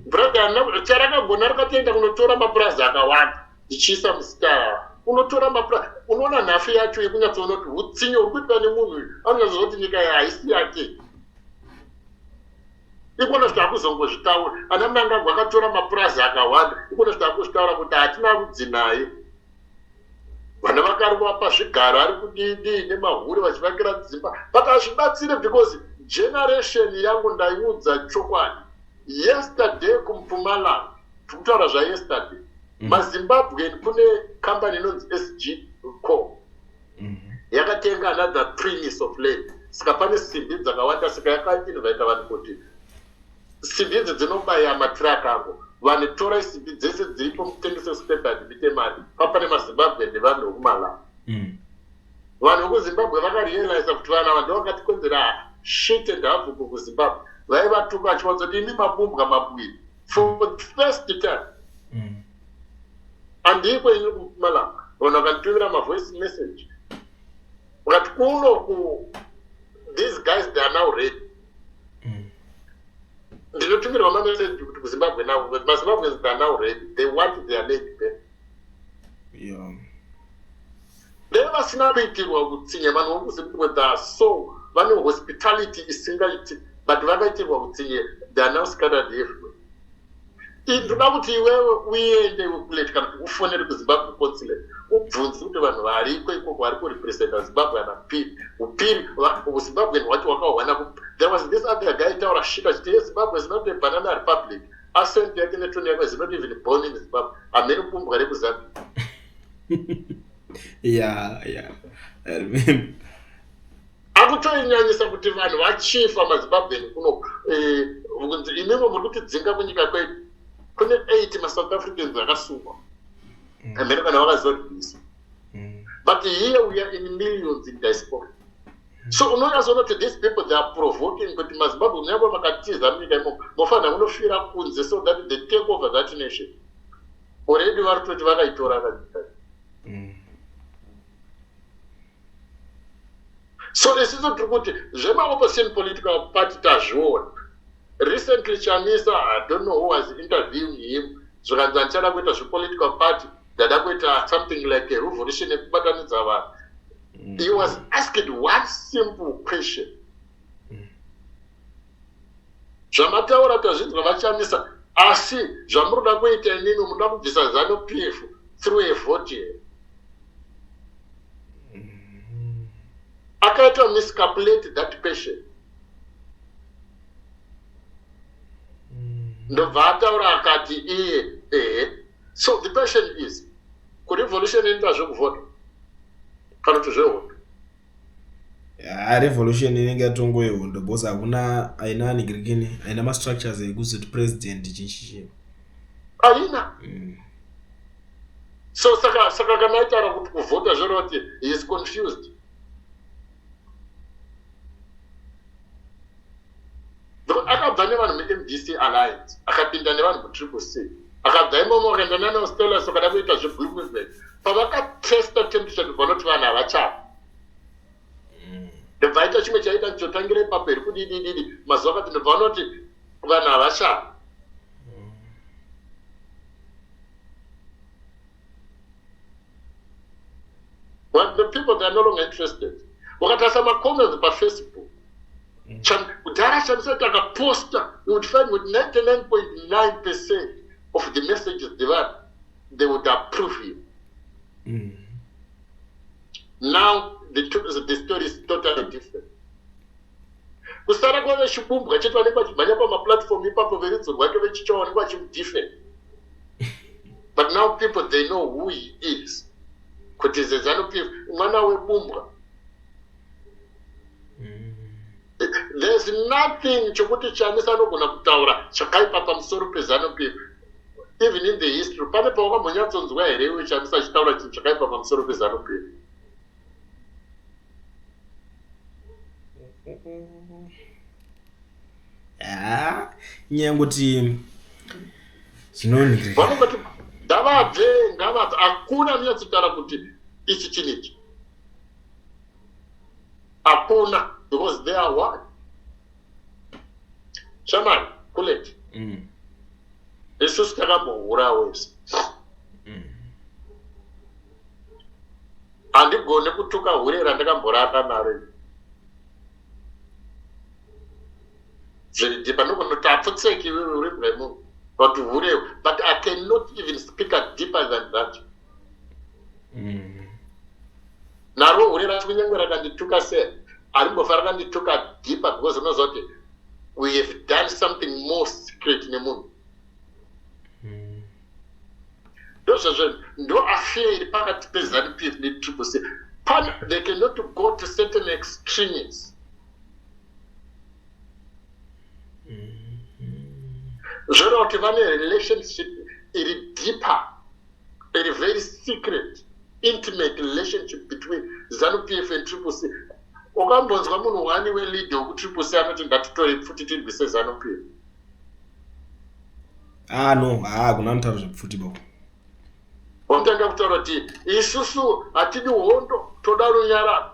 Brother, charakagona rakatoenda kunotora mapurazi akawanda ichiisa muzita. Unotora mapurazi, unoona nhafu yacho yekunyatsoona kuti utsinye uri kuitwa nemunhu uyu. Anonyatsoziva kuti nyika iyi haisi yake. Ikona svika akuzongozvitaura. Ana Mnangagwa akatora mapurazi akawanda, ikona svika akuzvitaura kuti hatina rudzi naye. Vana vakarwa pazvigaro, ari kudii nemahure vachivakira dzimba, but hazvibatsire because generation yangu ndaiudza chokwadi. Yesterday kuMpumalanga, tikutaura zvayesterday, maZimbabwean, kune kambani inonzi SG Co yakatenga another premise of land. Saka pane simbi dzakawanda, saka yakainvita vanhu kuti simbi idzi dzinobaya matiraka ako. Vanhu, torai simbi dzese dziripo mutengese spare part muite mari. Papane maZimbabwe nevanhu vekuMalawi. Vanhu vekuZimbabwe vakarealisa kuti vanhu ava ndo vakatikonzera shit and havoc kuZimbabwe. Vaivatuka vachivanza kuti imi mabumbwa, mabwiri, for the first time. Handiko ini kuMpumalanga, vanhu vakanditumira mavoice message vakati kuno ku these guys, they are now ready. Ndinotumirwa mameseji kuti kuZimbabwe now, but maZimbabweans, they are now ready, they want their land back. Dai vasina kuitirwa utsinye vanhu vokuZimbabwe they are so vane hospitality isingaiti but vakaitirwa utsinye they are now scattered everywhere. Ndoda kuti iwewe uende kulet kana kuti ufonere kuZimbabwe consulate ubvunze kuti vanhu variko ikoko vari kurepresenta Zimbabwe ana piri upiri Zimbabwean hwacho wakahwana. There was this other guy taura shit achiti yes, Zimbabwe is not a banana republic. Accent yake netone yake is not even born in Zimbabwe. Hameno bumbwa rekuZambia. Yeah, yeah. I remember. Akutoinyanyisa kuti vanhu vachifa maZimbabwean kuno kunzi imimi muri kutidzinga kunyika kwedu. Kune 8 maSouth Africans akasungwa. Hameno kana vakazoribvisa. But here we are in millions in diaspora. So unonyatsoona kuti these people they are provoking kuti maZimbabwe kunyange makatiza munyika imomo mofanira kunofira kunze so that they take over that nation. Already vari kutoti vakaitora kanyika. So isusu tiri kuti zvemaopposition political party tazviona. Recently Chamisa, I don't know who was interviewing him, zvikanzi handichada kuita zvepolitical party, ndada kuita something like a revolution yekubatanidza vanhu. He was asked one simple question. Zvamataura tazvinzwa vaChamisa, asi zvamunoda kuita imimi munoda kubvisa ZANU PF through a vote here? Akaita miscalculate that question. Ndobva ataura akati iye ehe. So the question is, kurevolution inoita zvekuvhota kana kuti zvehondo? Yeah, revolution inenge yatongo yehondo because hakuna haina anigirikini haina mastructures ekuzoti president chichichi haina. So saka kana aitaura kuti kuvhota zvoreva kuti he is confused. Akabva nevanhu muMDC Alliance, akapinda nevanhu muTriple C, akabva imomo akaenda nanaOstellas akada kuita zveblue movement. Pavakatesta temperature ndobva vanoti vanhu havachava. Ndobva aita chimwe chaita chotangira ipapo here kudidididi mazuva akati ndobva vanoti vanhu havachava. Well, the people they are no longer interested. Ukatarisa macomments paFacebook, kudhara Chamisa takaposta, you would find with 99.9% of the messages they would approve you. Now the story is totally different. Kusara kwave chibumbwa chete vanenge vachimhanya pamaplatform ipapo verudzo rwake vechicha vanenge vachimudefend. But now people they know who he is. Kuti ZANU PF mwana webumbwa. There's nothing chokuti Chamisa anogona kutaura chakaipa pamusoro peZANU PF. Even in the history, pane pawakambonyatsonzwa here iwe Chamisa achitaura chinhu chakaipa pamusoro peZANU PF? Inyaya yekuti zvinonzi vanongoti ngavabve ngavabve, hakuna anonyatsotaura kuti ichi chinhu ichi hakuna, because they are one. Shamani kuleti isusu takambohurawo isu. Handigoni kutuka hure randakamborara naro zviri deeper. Ndogona apfutseki uri bwemunhu but hure, but I cannot even speak deeper than that. Naro hure racho kunyange rakandituka sei harimbofa rakandituka deeper, because unoziva kuti we have done something more secret nemunhu. Ndozvazvo ndo affair iri pakati peZANU PF neTriple C. They cannot go to certain extremes. Zvoreva kuti vane relationship iri deeper, iri very secret, intimate relationship between ZANU PF and Triple C. Ukambonzwa munhu wani weleader wekuTriple C anoti ngatitore pfuti tirwise ZANU PF? Ah no, hakuna anotaura zvepfuti baba. Vanotanga kutaura kuti isusu hatidi hondo, toda runyararo.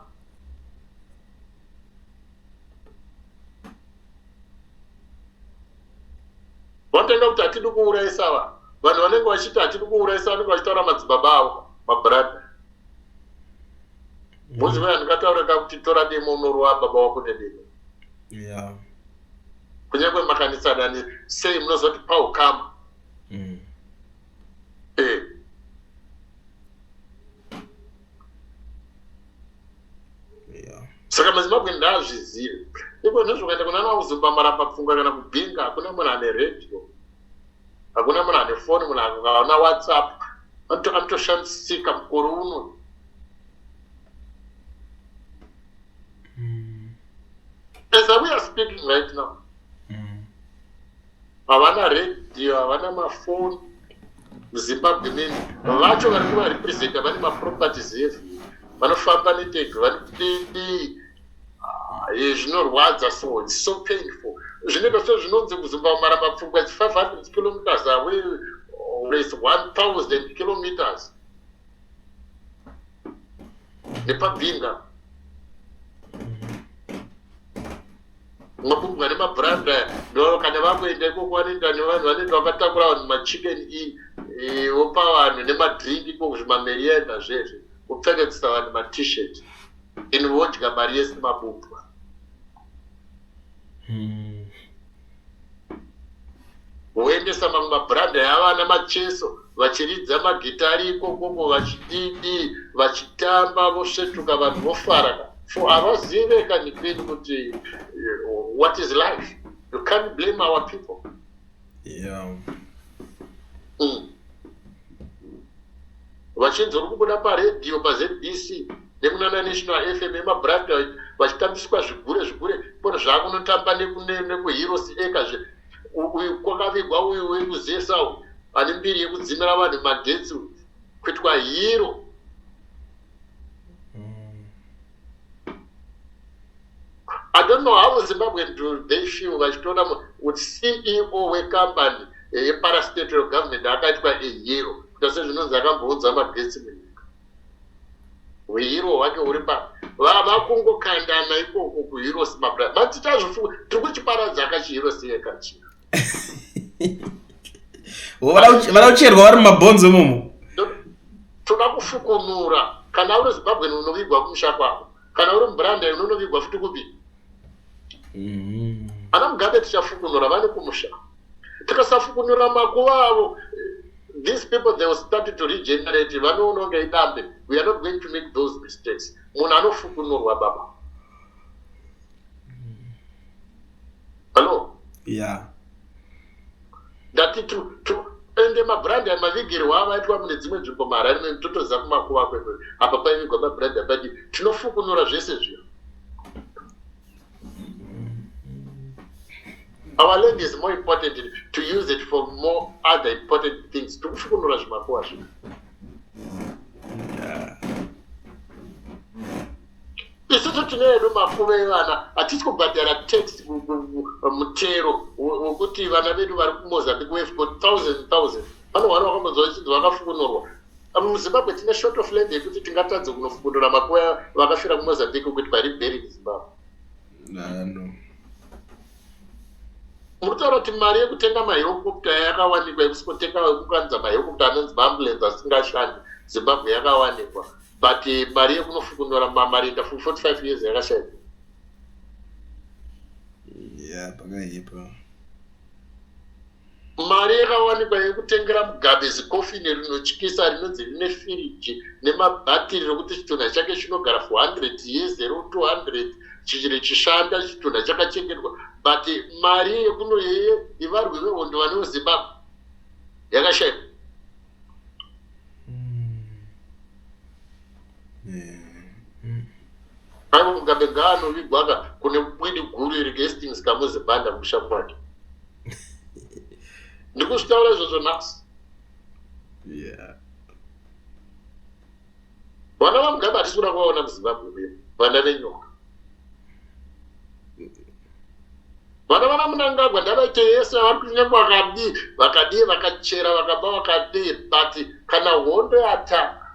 Vanotanga kuti hatidi kuurayisa vanhu. Vanhu vanenge vachiti hatidi kuurayisa vanenge vachitaura madzibaba avo, mabrother. Muzi weya ndingataura ka kuti tora demo unorova baba wako nedemo. Yeah. Kunyange makanitsanani sei munozoti paukama. Eh. Yeah. Saka maZimbabwe ndaazvizive. Iko nezvokuenda kuna naUzumba Maramba Pfungwa kana kuBinga hakuna munhu ane radio. Hakuna munhu ane foni, munhu akaona WhatsApp anotoshamisika mukore uno. As we are speaking right now, havana radio, havana mafoni muZimbabwe meni. Vacho vari kuvarepresenta vane maproperties every, vanofamba netegi, vanodii. Zvinorwadza so, it's so painful. Zvinoita sezvinonzi kuZumba Maramba Pfungwa it's 500 kilometers away or it's 1000 kilometers nepaBinga. Mabumbwa nemabhuranda ndo kana vakuenda ikoko vanoenda nevanhu vanoenda vakatakura vanhu machicken in, vopa vanhu nemadrink ikoko, zvimamerienda zvezve, vopfekedzisa vanhu maT-shirt in, vodya mari yese mabumbwa. Voendesa mamwe mabhuranda yavana Macheso vachiridza magitari ikokoko, vachididi, vachitamba, vosvetuka, vanhu vofara. For havazive kanikweni kuti what is life. You can't blame our people. Vachinzi uri kubuda paredhiyo paZBC nekunana National FM emabhuranda vachitambiswa zvigure zvigure pona zvaakunotamba nekuHeroes Acre uyu kwakavigwa uyu wekuzesa uyu ane mbiri yekudzimira vanhu magetsi uyu kuitwa hero. I don't know how Zimbabwean do they feel vachitoona kuti CEO wecompany yeparastatal government akaitwa ahero, kuita sezvinonzi akambounza magetsi munyika. Uhero hwake huri pa vakungokandana ikoko kuHeroes mabra matichazvifunga tiri kuchiparadza akachiHeroes yekachira. Vada kucherwa vari mumabhonzo imomo. Toda kufukunura. Kana uri Zimbabwe unovigwa kumusha kwako, kana uri mubranda unonovigwa futi kupi? Ana Mugabe tichafukunura vane kumusha. Tikasafukunura makuva avo, these people, they will start to regenerate, vanoona kunge idambe. We are not going to make those mistakes. Munhu anofukunurwa, baba. Hallo? Yeah. Ndati ende mabhurandi mavigirwo avaitwa mune dzimwe nzvimbo maHarare totoziva kumakuva kwekwe apa paivigwa mabhurandi apadi. Tinofukunura zvese zviyo. Our land is more important to use it for more other important things. Tikufukunura zvimakuva zvino. Isusu tine edu makuva evana, hatisi kubhadhara tax, mutero wekuti vana vedu vari kuMozambique. We've got thousand thousand. Pane vana vakambonzwa vachinzi vakafukunurwa muZimbabwe? Tine short of land yekuti tingatadze kunofukunura makuva vakafira kuMozambique kuti vari buried muZimbabwe? No. Muri kutaura kuti mari yekutenga mahelicopter yakawanikwa, yekusipotenga yekukanza mahelicopter anonzi maambulance asingashandi, Zimbabwe yakawanikwa, but mari yekunofukunura marinda for 45 years yakashaikwa. Yeah, pakaipa. Mari yakawanikwa yekutengera Mugabe zikofini rinotyisa rinonzi rine firiji nemabhatiri, rokuti chitunha chake chinogara for 100 years ero 200 richishanda, chitunha chakachengetwa, but mari yekunoyeye yevarwi vehondo vane muZimbabwe yakashaikwa. Aiwa, Mugabe ngaanovigwa ka kune bwidi guru iri kuHastings kaMuzibanda kumusha kwake. Ndikuzvitaura izvozvo nhasi. Vana vaMugabe hatisi kuda kuvaona muZimbabwe uye vana venyoka, vana vana Munangagwa ndavaite yese vari kunyange vakadii vakadii, vakachera, vakaba, vakadii, but kana hondo yatanga,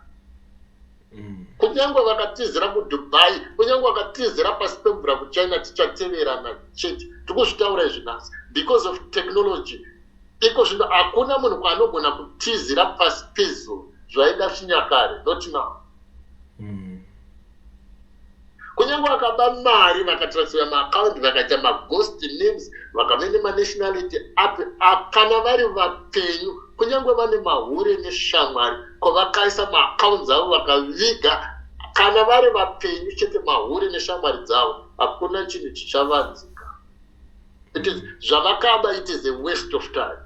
kunyange vakatizira kuDubai, kunyange vakatizira pasi pemvura kuChina, tichateverana chete. Tikuzvitaura izvi nhasi because of technology. Iko zvino hakuna munhu kwaanogona kutizira pasi pezuva. Zvaida chinyakare, not now. Kunyange vakaba mari, vakatransfera maakaundi, vakaita maghost names, vakave nemanationality api, kana vari vapenyu, kunyange vane mahure neshamwari kwavakaisa maaccounts avo vakaviga, kana vari vapenyu chete, mahure neshamwari dzavo, hakuna chinhu chichavanzika. It is zvavakaba, it is a waste of time.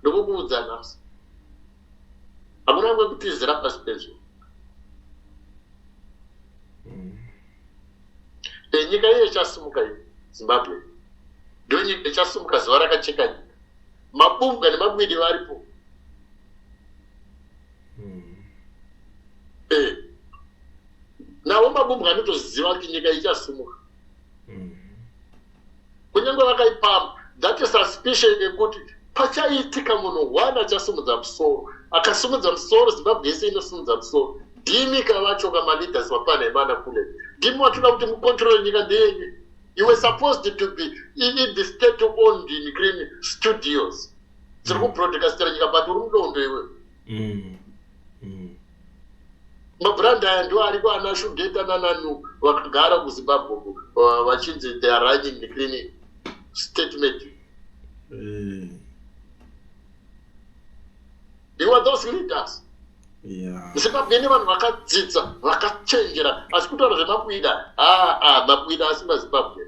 Ndokukuudza nhasi, hakuna kwekutizira pasi pezuva. Nyika iyo ichasimuka iyo, Zimbabwe ndo nyika ichasimuka zuva rakacheka nyika. Mabumbwa nemabwidi varipo. Navo mabumbwa anotoziva kuti nyika ichasimuka. Kunyange vakaipamba, that suspicion yekuti pachaitika munhu one achasimudza musoro, akasimudza musoro, Zimbabwe yese inosimudza musoro. Ndimi kavacho kamaleaders vapana kule, ndimi vatoda kuti mucontrole nyika ndeyenyu. You were supposed to be in the state owned in green studios dziri kubroadcastera nyika, but uri mudondo iwe. Mabrand aya ndo ariko, ana Shugeta nananu vakagara kuZimbabwe vachinzi they are running the cleaning statement. You are those leaders. Zimbabwe ine vanhu vakadzidza, vakachenjera, asi kutaura zvemabwida, aa, mabwida asi maZimbabwe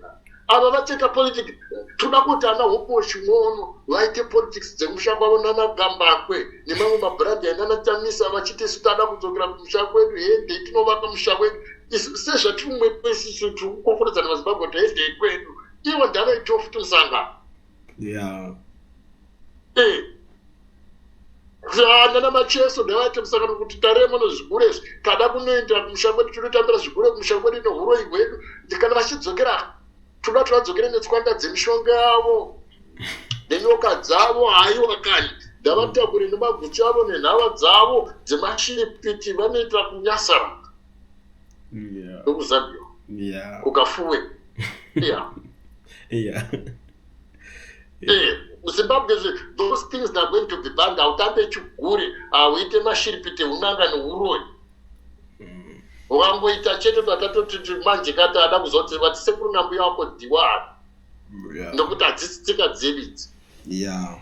ava vachaita politics. Toda kuti ana Hopewell Chin'ono vaite politics dzemusha kwavo, nana Gambakwe nemamwe mabrand ainana Chamisa, vachiti isu tada kudzokera kumusha kwedu, hende tinovaka musha wedu. Isu sezvatiri mumwe isusu tiri kukokoredzana maZimbabwe kuti hendei kwedu, ivo ndavaitawo futi musangano. Nana Macheso ndavaite musangano kuti taremo nezvigure izvi, tada kunoenda kumusha kwedu, tinotambira zvigure kumusha kwedu neuroi hwedu. Kana vachidzokera, toda kuti vadzokere netswanda dzemishonga yavo nenyoka dzavo. Haiwa kani, ndavatakure nemaguchi avo nenhava dzavo dzemashiripiti vanoita kunyasara nokuzambia kukafuwe, yeah. Zimbabwe, those things are going to be banned. Hautambe chigure, hauite mashiripiti, unanga neuroi. Ukangoita chete, tatatoti manje kati ada kuzoti vati sekuru nambuya wako diwani, nokuti hadzisi tsika dzedu idzi. Yeah,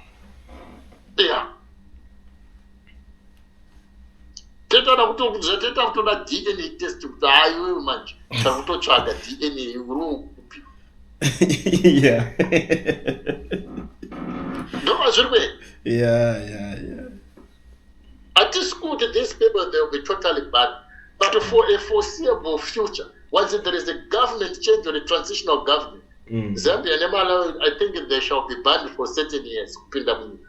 totoda toita kutoda DNA test kuti haiwewe manje takutotsvaga DNA, uri kupi? Ndovazviri kuenda. Hatisi kuti these people, they will be totally banned, but for a foreseeable future, once there is a government change or a transitional government, Zambia neMalawi, I think they shall be banned for certain years kupinda munyika.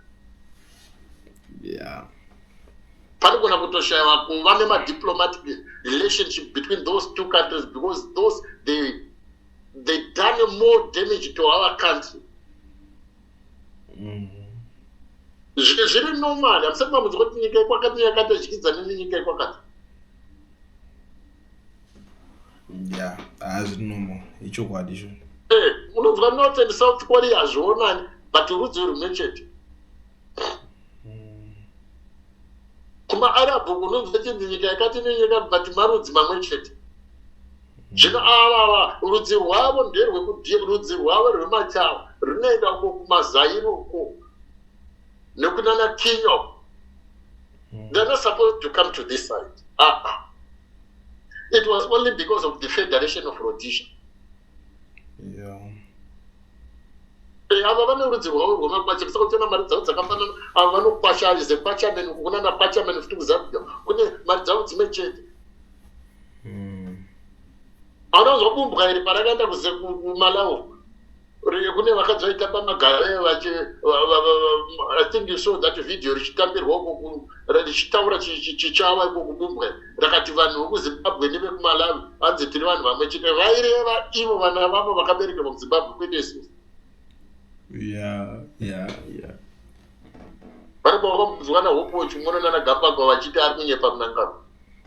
Panogona kutoshayiwa kuva nemadiplomatic relationship between those two countries, because those they done more damage to our country. Zviri normal, hamusati mamunzwa kuti nyika yekwakati yakati adyidzana nenyika yekwakati. Yeah, hazviri normal, ichokwadi izvo. Unonzwa North and South Korea hazvionani, but rudzi rumwe chete. KumaArabhu unonzwa chinzi nyika yakati nenyika, but marudzi mamwe chete. Zvino ava rudzi rwavo nderwekudhi, rudzi rwavo rwemachawa runoenda uko kumaZairo uko nekunana Kenya. They're not supposed to come to this side. Ah, ah. It was only because of the Federation of Rhodesia. Ava vane rudzi rwavo rwemakwasha, kusaka kuchiona mari dzavo dzakafanana. Ava vanokwasha zekwachameni, kunana kwachameni futi kuZambia kune mari dzavo dzimwe chete. Hauna bumbwa iri parakaenda kuMalawi, kune vakadzi vaitamba magare vachi I think you saw that video richitambirwa uko, richitaura chichawa iko kubumbwa, rakati vanhu vekuZimbabwe nevekuMalawi vanzi tiri vanhu vamwe chete. Vaireva ivo vana vavo vakaberekerwa muZimbabwe, kwete isusu. Varipo vakambonzwa naHopewell Chin'ono nanaGambakwe vachiti ari kunyepa Mnangagwa,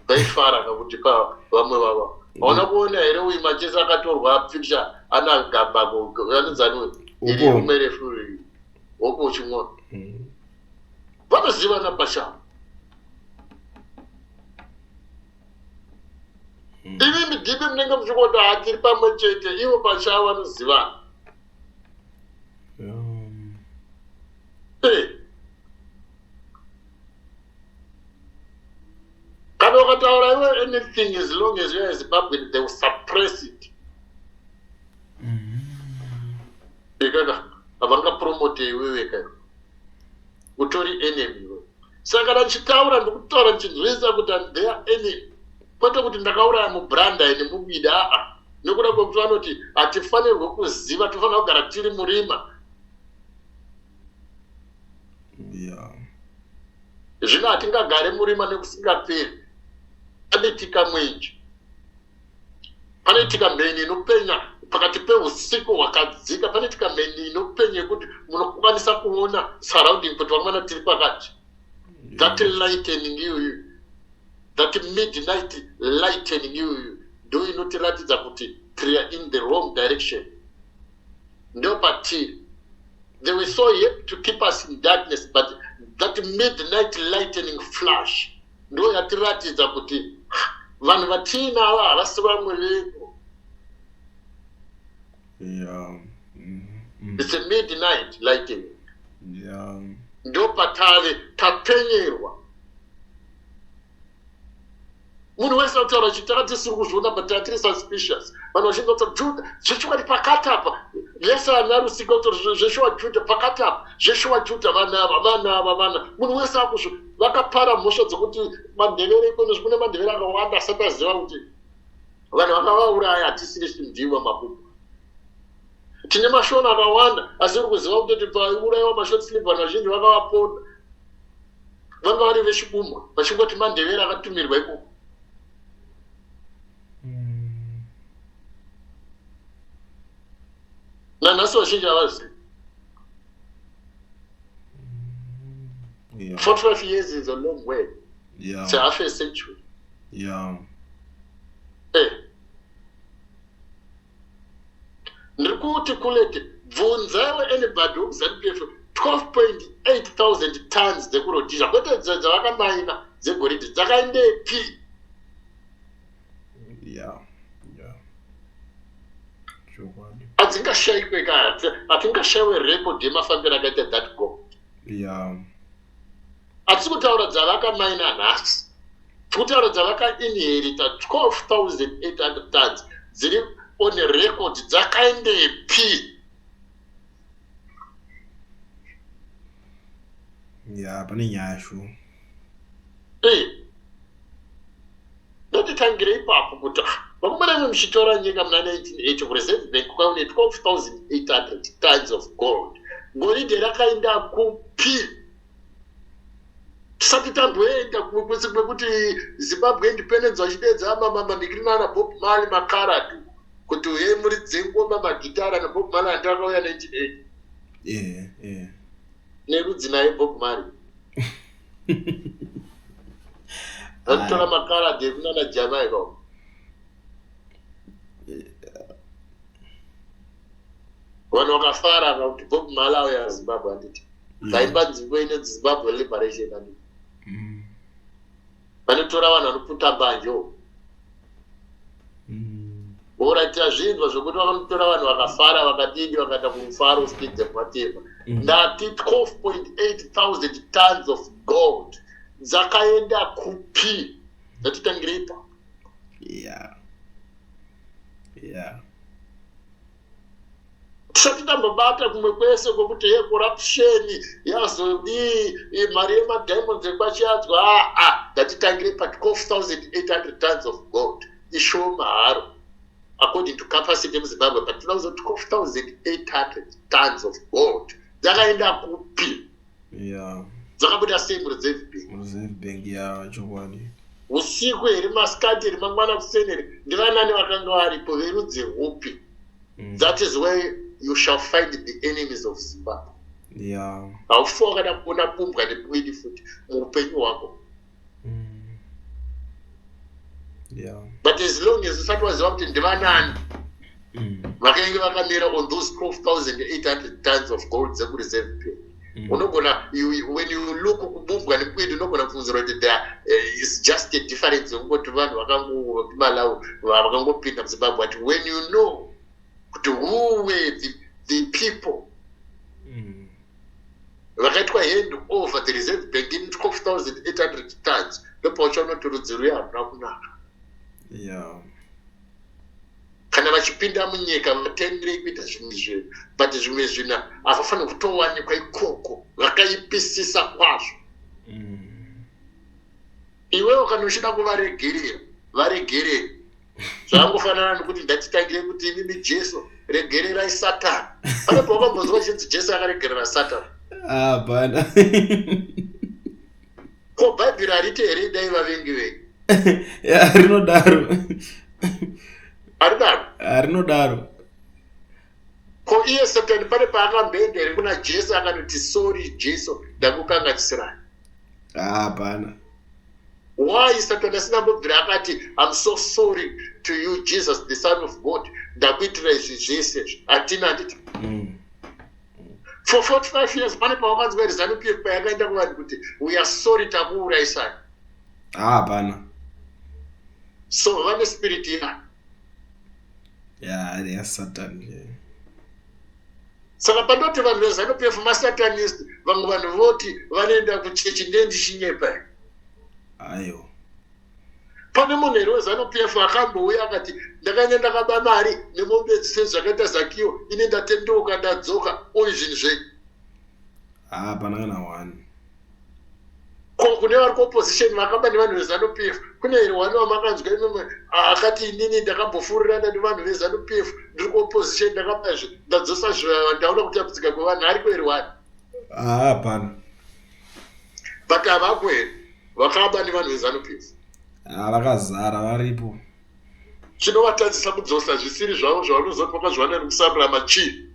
vaifara kakuti pa vamwe vava hauna kuona here uyu Machese akatorwa picture ana Gambakwe, anonzani uyu, iri rume refu, Hopewell Chin'ono? Vanozivana pachavo. Imi midhipi munenge muchingoti hatiri pamwe chete, ivo pachavo vanozivana. Kana ukataura iwe anything, as long as you are Zimbabwean, they will suppress it. Ikaka havangapromote iwewe ka, utori enemy iwe. Saka kana ndichitaura, ndikutaura ndichinzwisisa kuti I'm their enemy, kwete kuti ndakauraya mubranda ine mubida. Aa, nekuda kwekuti vanoti hatifanirwe kuziva, tofanira kugara tiri murima. Zvino hatingagare murima nekusingaperi. Panoitika mwenje, panoitika mheni inopenya pakati peusiku hwakadzika, panoitika mheni inopenya yekuti munokwanisa kuona surrounding kuti vamwana tiri pakati. That lightening iyoyo, that midnight lightening iyoyo, ndo inotiratidza kuti tiri in the wrong direction. Ndo patiri. They were so happy to keep us in darkness, but that midnight lightening flash ndo yatiratidza kuti vanhu vatiinavo havasi vamwe vedu. It's a midnight lightening. Ndo patave tapenyerwa. Munhu wese ataura chiti taka tisiri kuzviona, but tatiri suspicious. Vanhu vazhinji vataura Juda zvechokwadi pakati apa, vese vana Rusika kuti zveshuwa Juda pakati apa, zveshuwa Juda, vanhu ava, vanhu ava, vana. Munhu wese akuzvo vakapara mhosva dzekuti Mandevere ikono, kune Mandevere akawanda asati aziva kuti vanhu vakavauraya hatisiri ndivo mabubu. Tine Mashona akawanda asiri kuziva kutoti paiurayiwa mashort sleeve vanhu vazhinji vakavaponda vanga vari vechibumbwa, vachingoti Mandevere akatumirwa ikoko. Nanhasi vazhinji havazivi. 45 years is a long way. It's a half a century. Ndiri kuti kulete bvunzaiwe anybody wekuZANU PF, 12.8 thousand tons dzekuRhodesia, kwete dzavakamaina, dzegoridhe dzakaendepi? Yeah. Chokwadi. Hadzingashaikwe ka, hatingashayiwe record yemafambiro akaita that gold. Hatisi kutaura dzavakamaina nhasi, tiri kutaura dzavakainherita. 12,800 tons dziri on record dzakaendepi? Yeah, pane nyaya shu. Ndotitangire ipapo kuti vakomana imwe muchitora nyika muna 1980, kuReserve Bank kwaune 12,800 tons of gold. Goridhe rakaenda kupi? Tisati tamboenda kwese kwekuti Zimbabwe independence, vachidedza mamandikiri nana Bob Marley, makaradu, kuti uye muri dzengoma, magitara naBob Marley, andi akauya 1980. Nerudzi naye Bob Marley vanotora makaradhi ekunana Jamaica uko. Vanhu vakafara kuti Bob Marley auya Zimbabwe, handiti? Vaimba nzvimbo inonzi Zimbabwe Liberation, handiti? Vanotora vanhu vanoputa mbanje uko. Oratira zvinzwa zvokuti vakanotora vanhu vakafara, vakadini, vakaenda kumufaro stadium, whatever. Ndati 12.8 thousand tons of gold dzakaenda kupi? Ndatitangire ipapo. Tisati tambobata kumwe kwese kwekuti he corruption yazodii, mari yemadiamonds ekwaChiadzwa. Aa, ndatitangire pa 12,800 tons of gold. Ishoma haro according to capacity yemuZimbabwe, but toda kuziva 12,800 tons of gold dzakaenda kupi? Dzakabuda sei muReserve Bank? Reserve Bank ya, chokwadi. Usiku here, masikati here, mangwana kuseni here, ndivanani vakanga varipo, verudzi rwupi? That is where you shall find the enemies of Zimbabwe. Haufi wakada kuona bumbwa nebwidi futi muupenyu hwako. But as long as usati waziva kuti ndivanani vakange vakamira on those 12,800 tons of gold dzekuReserve Bank. Unogona when you look kuBumbwa neKwindi, unogona kufunzira kuti there is just a difference yekungoti vanhu vakangoMalawi vakangopinda muZimbabwe. But when you know kuti who were the people vakaitwa hand over the Reserve Bank in 12,800 tons, ndopauchaona kuti rudzi ruya haruna kunaka. Kana vachipinda munyika, vatenderei kuita zvimwe zvinhu, but zvimwe zvinhu havafaniri kutowanikwa ikoko, vakaipisisa kwazvo. Iwewo kana uchida kuvaregerera, varegerere. Zvangofanana nekuti ndatitangire kuti inini Jesu regererai Satani. Pane pawakambonzwa chinzi Jesu akaregerera Satani? Hapana. Ko Bhaibheri hariti here, "Dai vavengi venyu"? Ya, rinodaro. Haridaro? Rinodaro. Ko iye Satani pane paakamboenda here kuna Jesu akanoti, "Sorry Jesu, ndakukanganisirai"? Hapana. Why Satani asina mbobvira akati, "I'm so sorry to you, Jesus, the Son of God, ndakuitira izvi zvese"? Hatina, handiti? For 45 years, pane pawakanzwa here ZANU PF payakaenda kuvanhu kuti, "We are sorry, takuurayisai"? Hapana. So vane spirit yayo. Ya, yaSatani, yeah. Saka pandoti vanhu veZANU PF masatanist, vamwe vanhu voti vanoenda kuchechi, ndee ndichinyepa here? Aiwa. Pane munhu here weZANU PF akambouya akati, "Ndakanga ndakaba mari nemombe sezvakaita Zakiyo, ine ndatendeuka, ndadzoka, oyi zvinhu zvenyu"? Hapana kana one. Ko kune vari kuopposition vakaba nevanhu veZANU PF, kune here one wamakanzwa imimwe akati, "Inini ndakambofurirana nevanhu veZANU PF, ndiri kuopposition, ndakabazve ndadzosa, ndaona kutambudzika kwevanhu"? Ariko here one? Hapana. But havako here vakaba nevanhu veZANU PF? Vakazara, varipo. Chinovatadzisa kudzosa zvisiri zvavo zvavanozoti vakazviwana nekusarurama chii?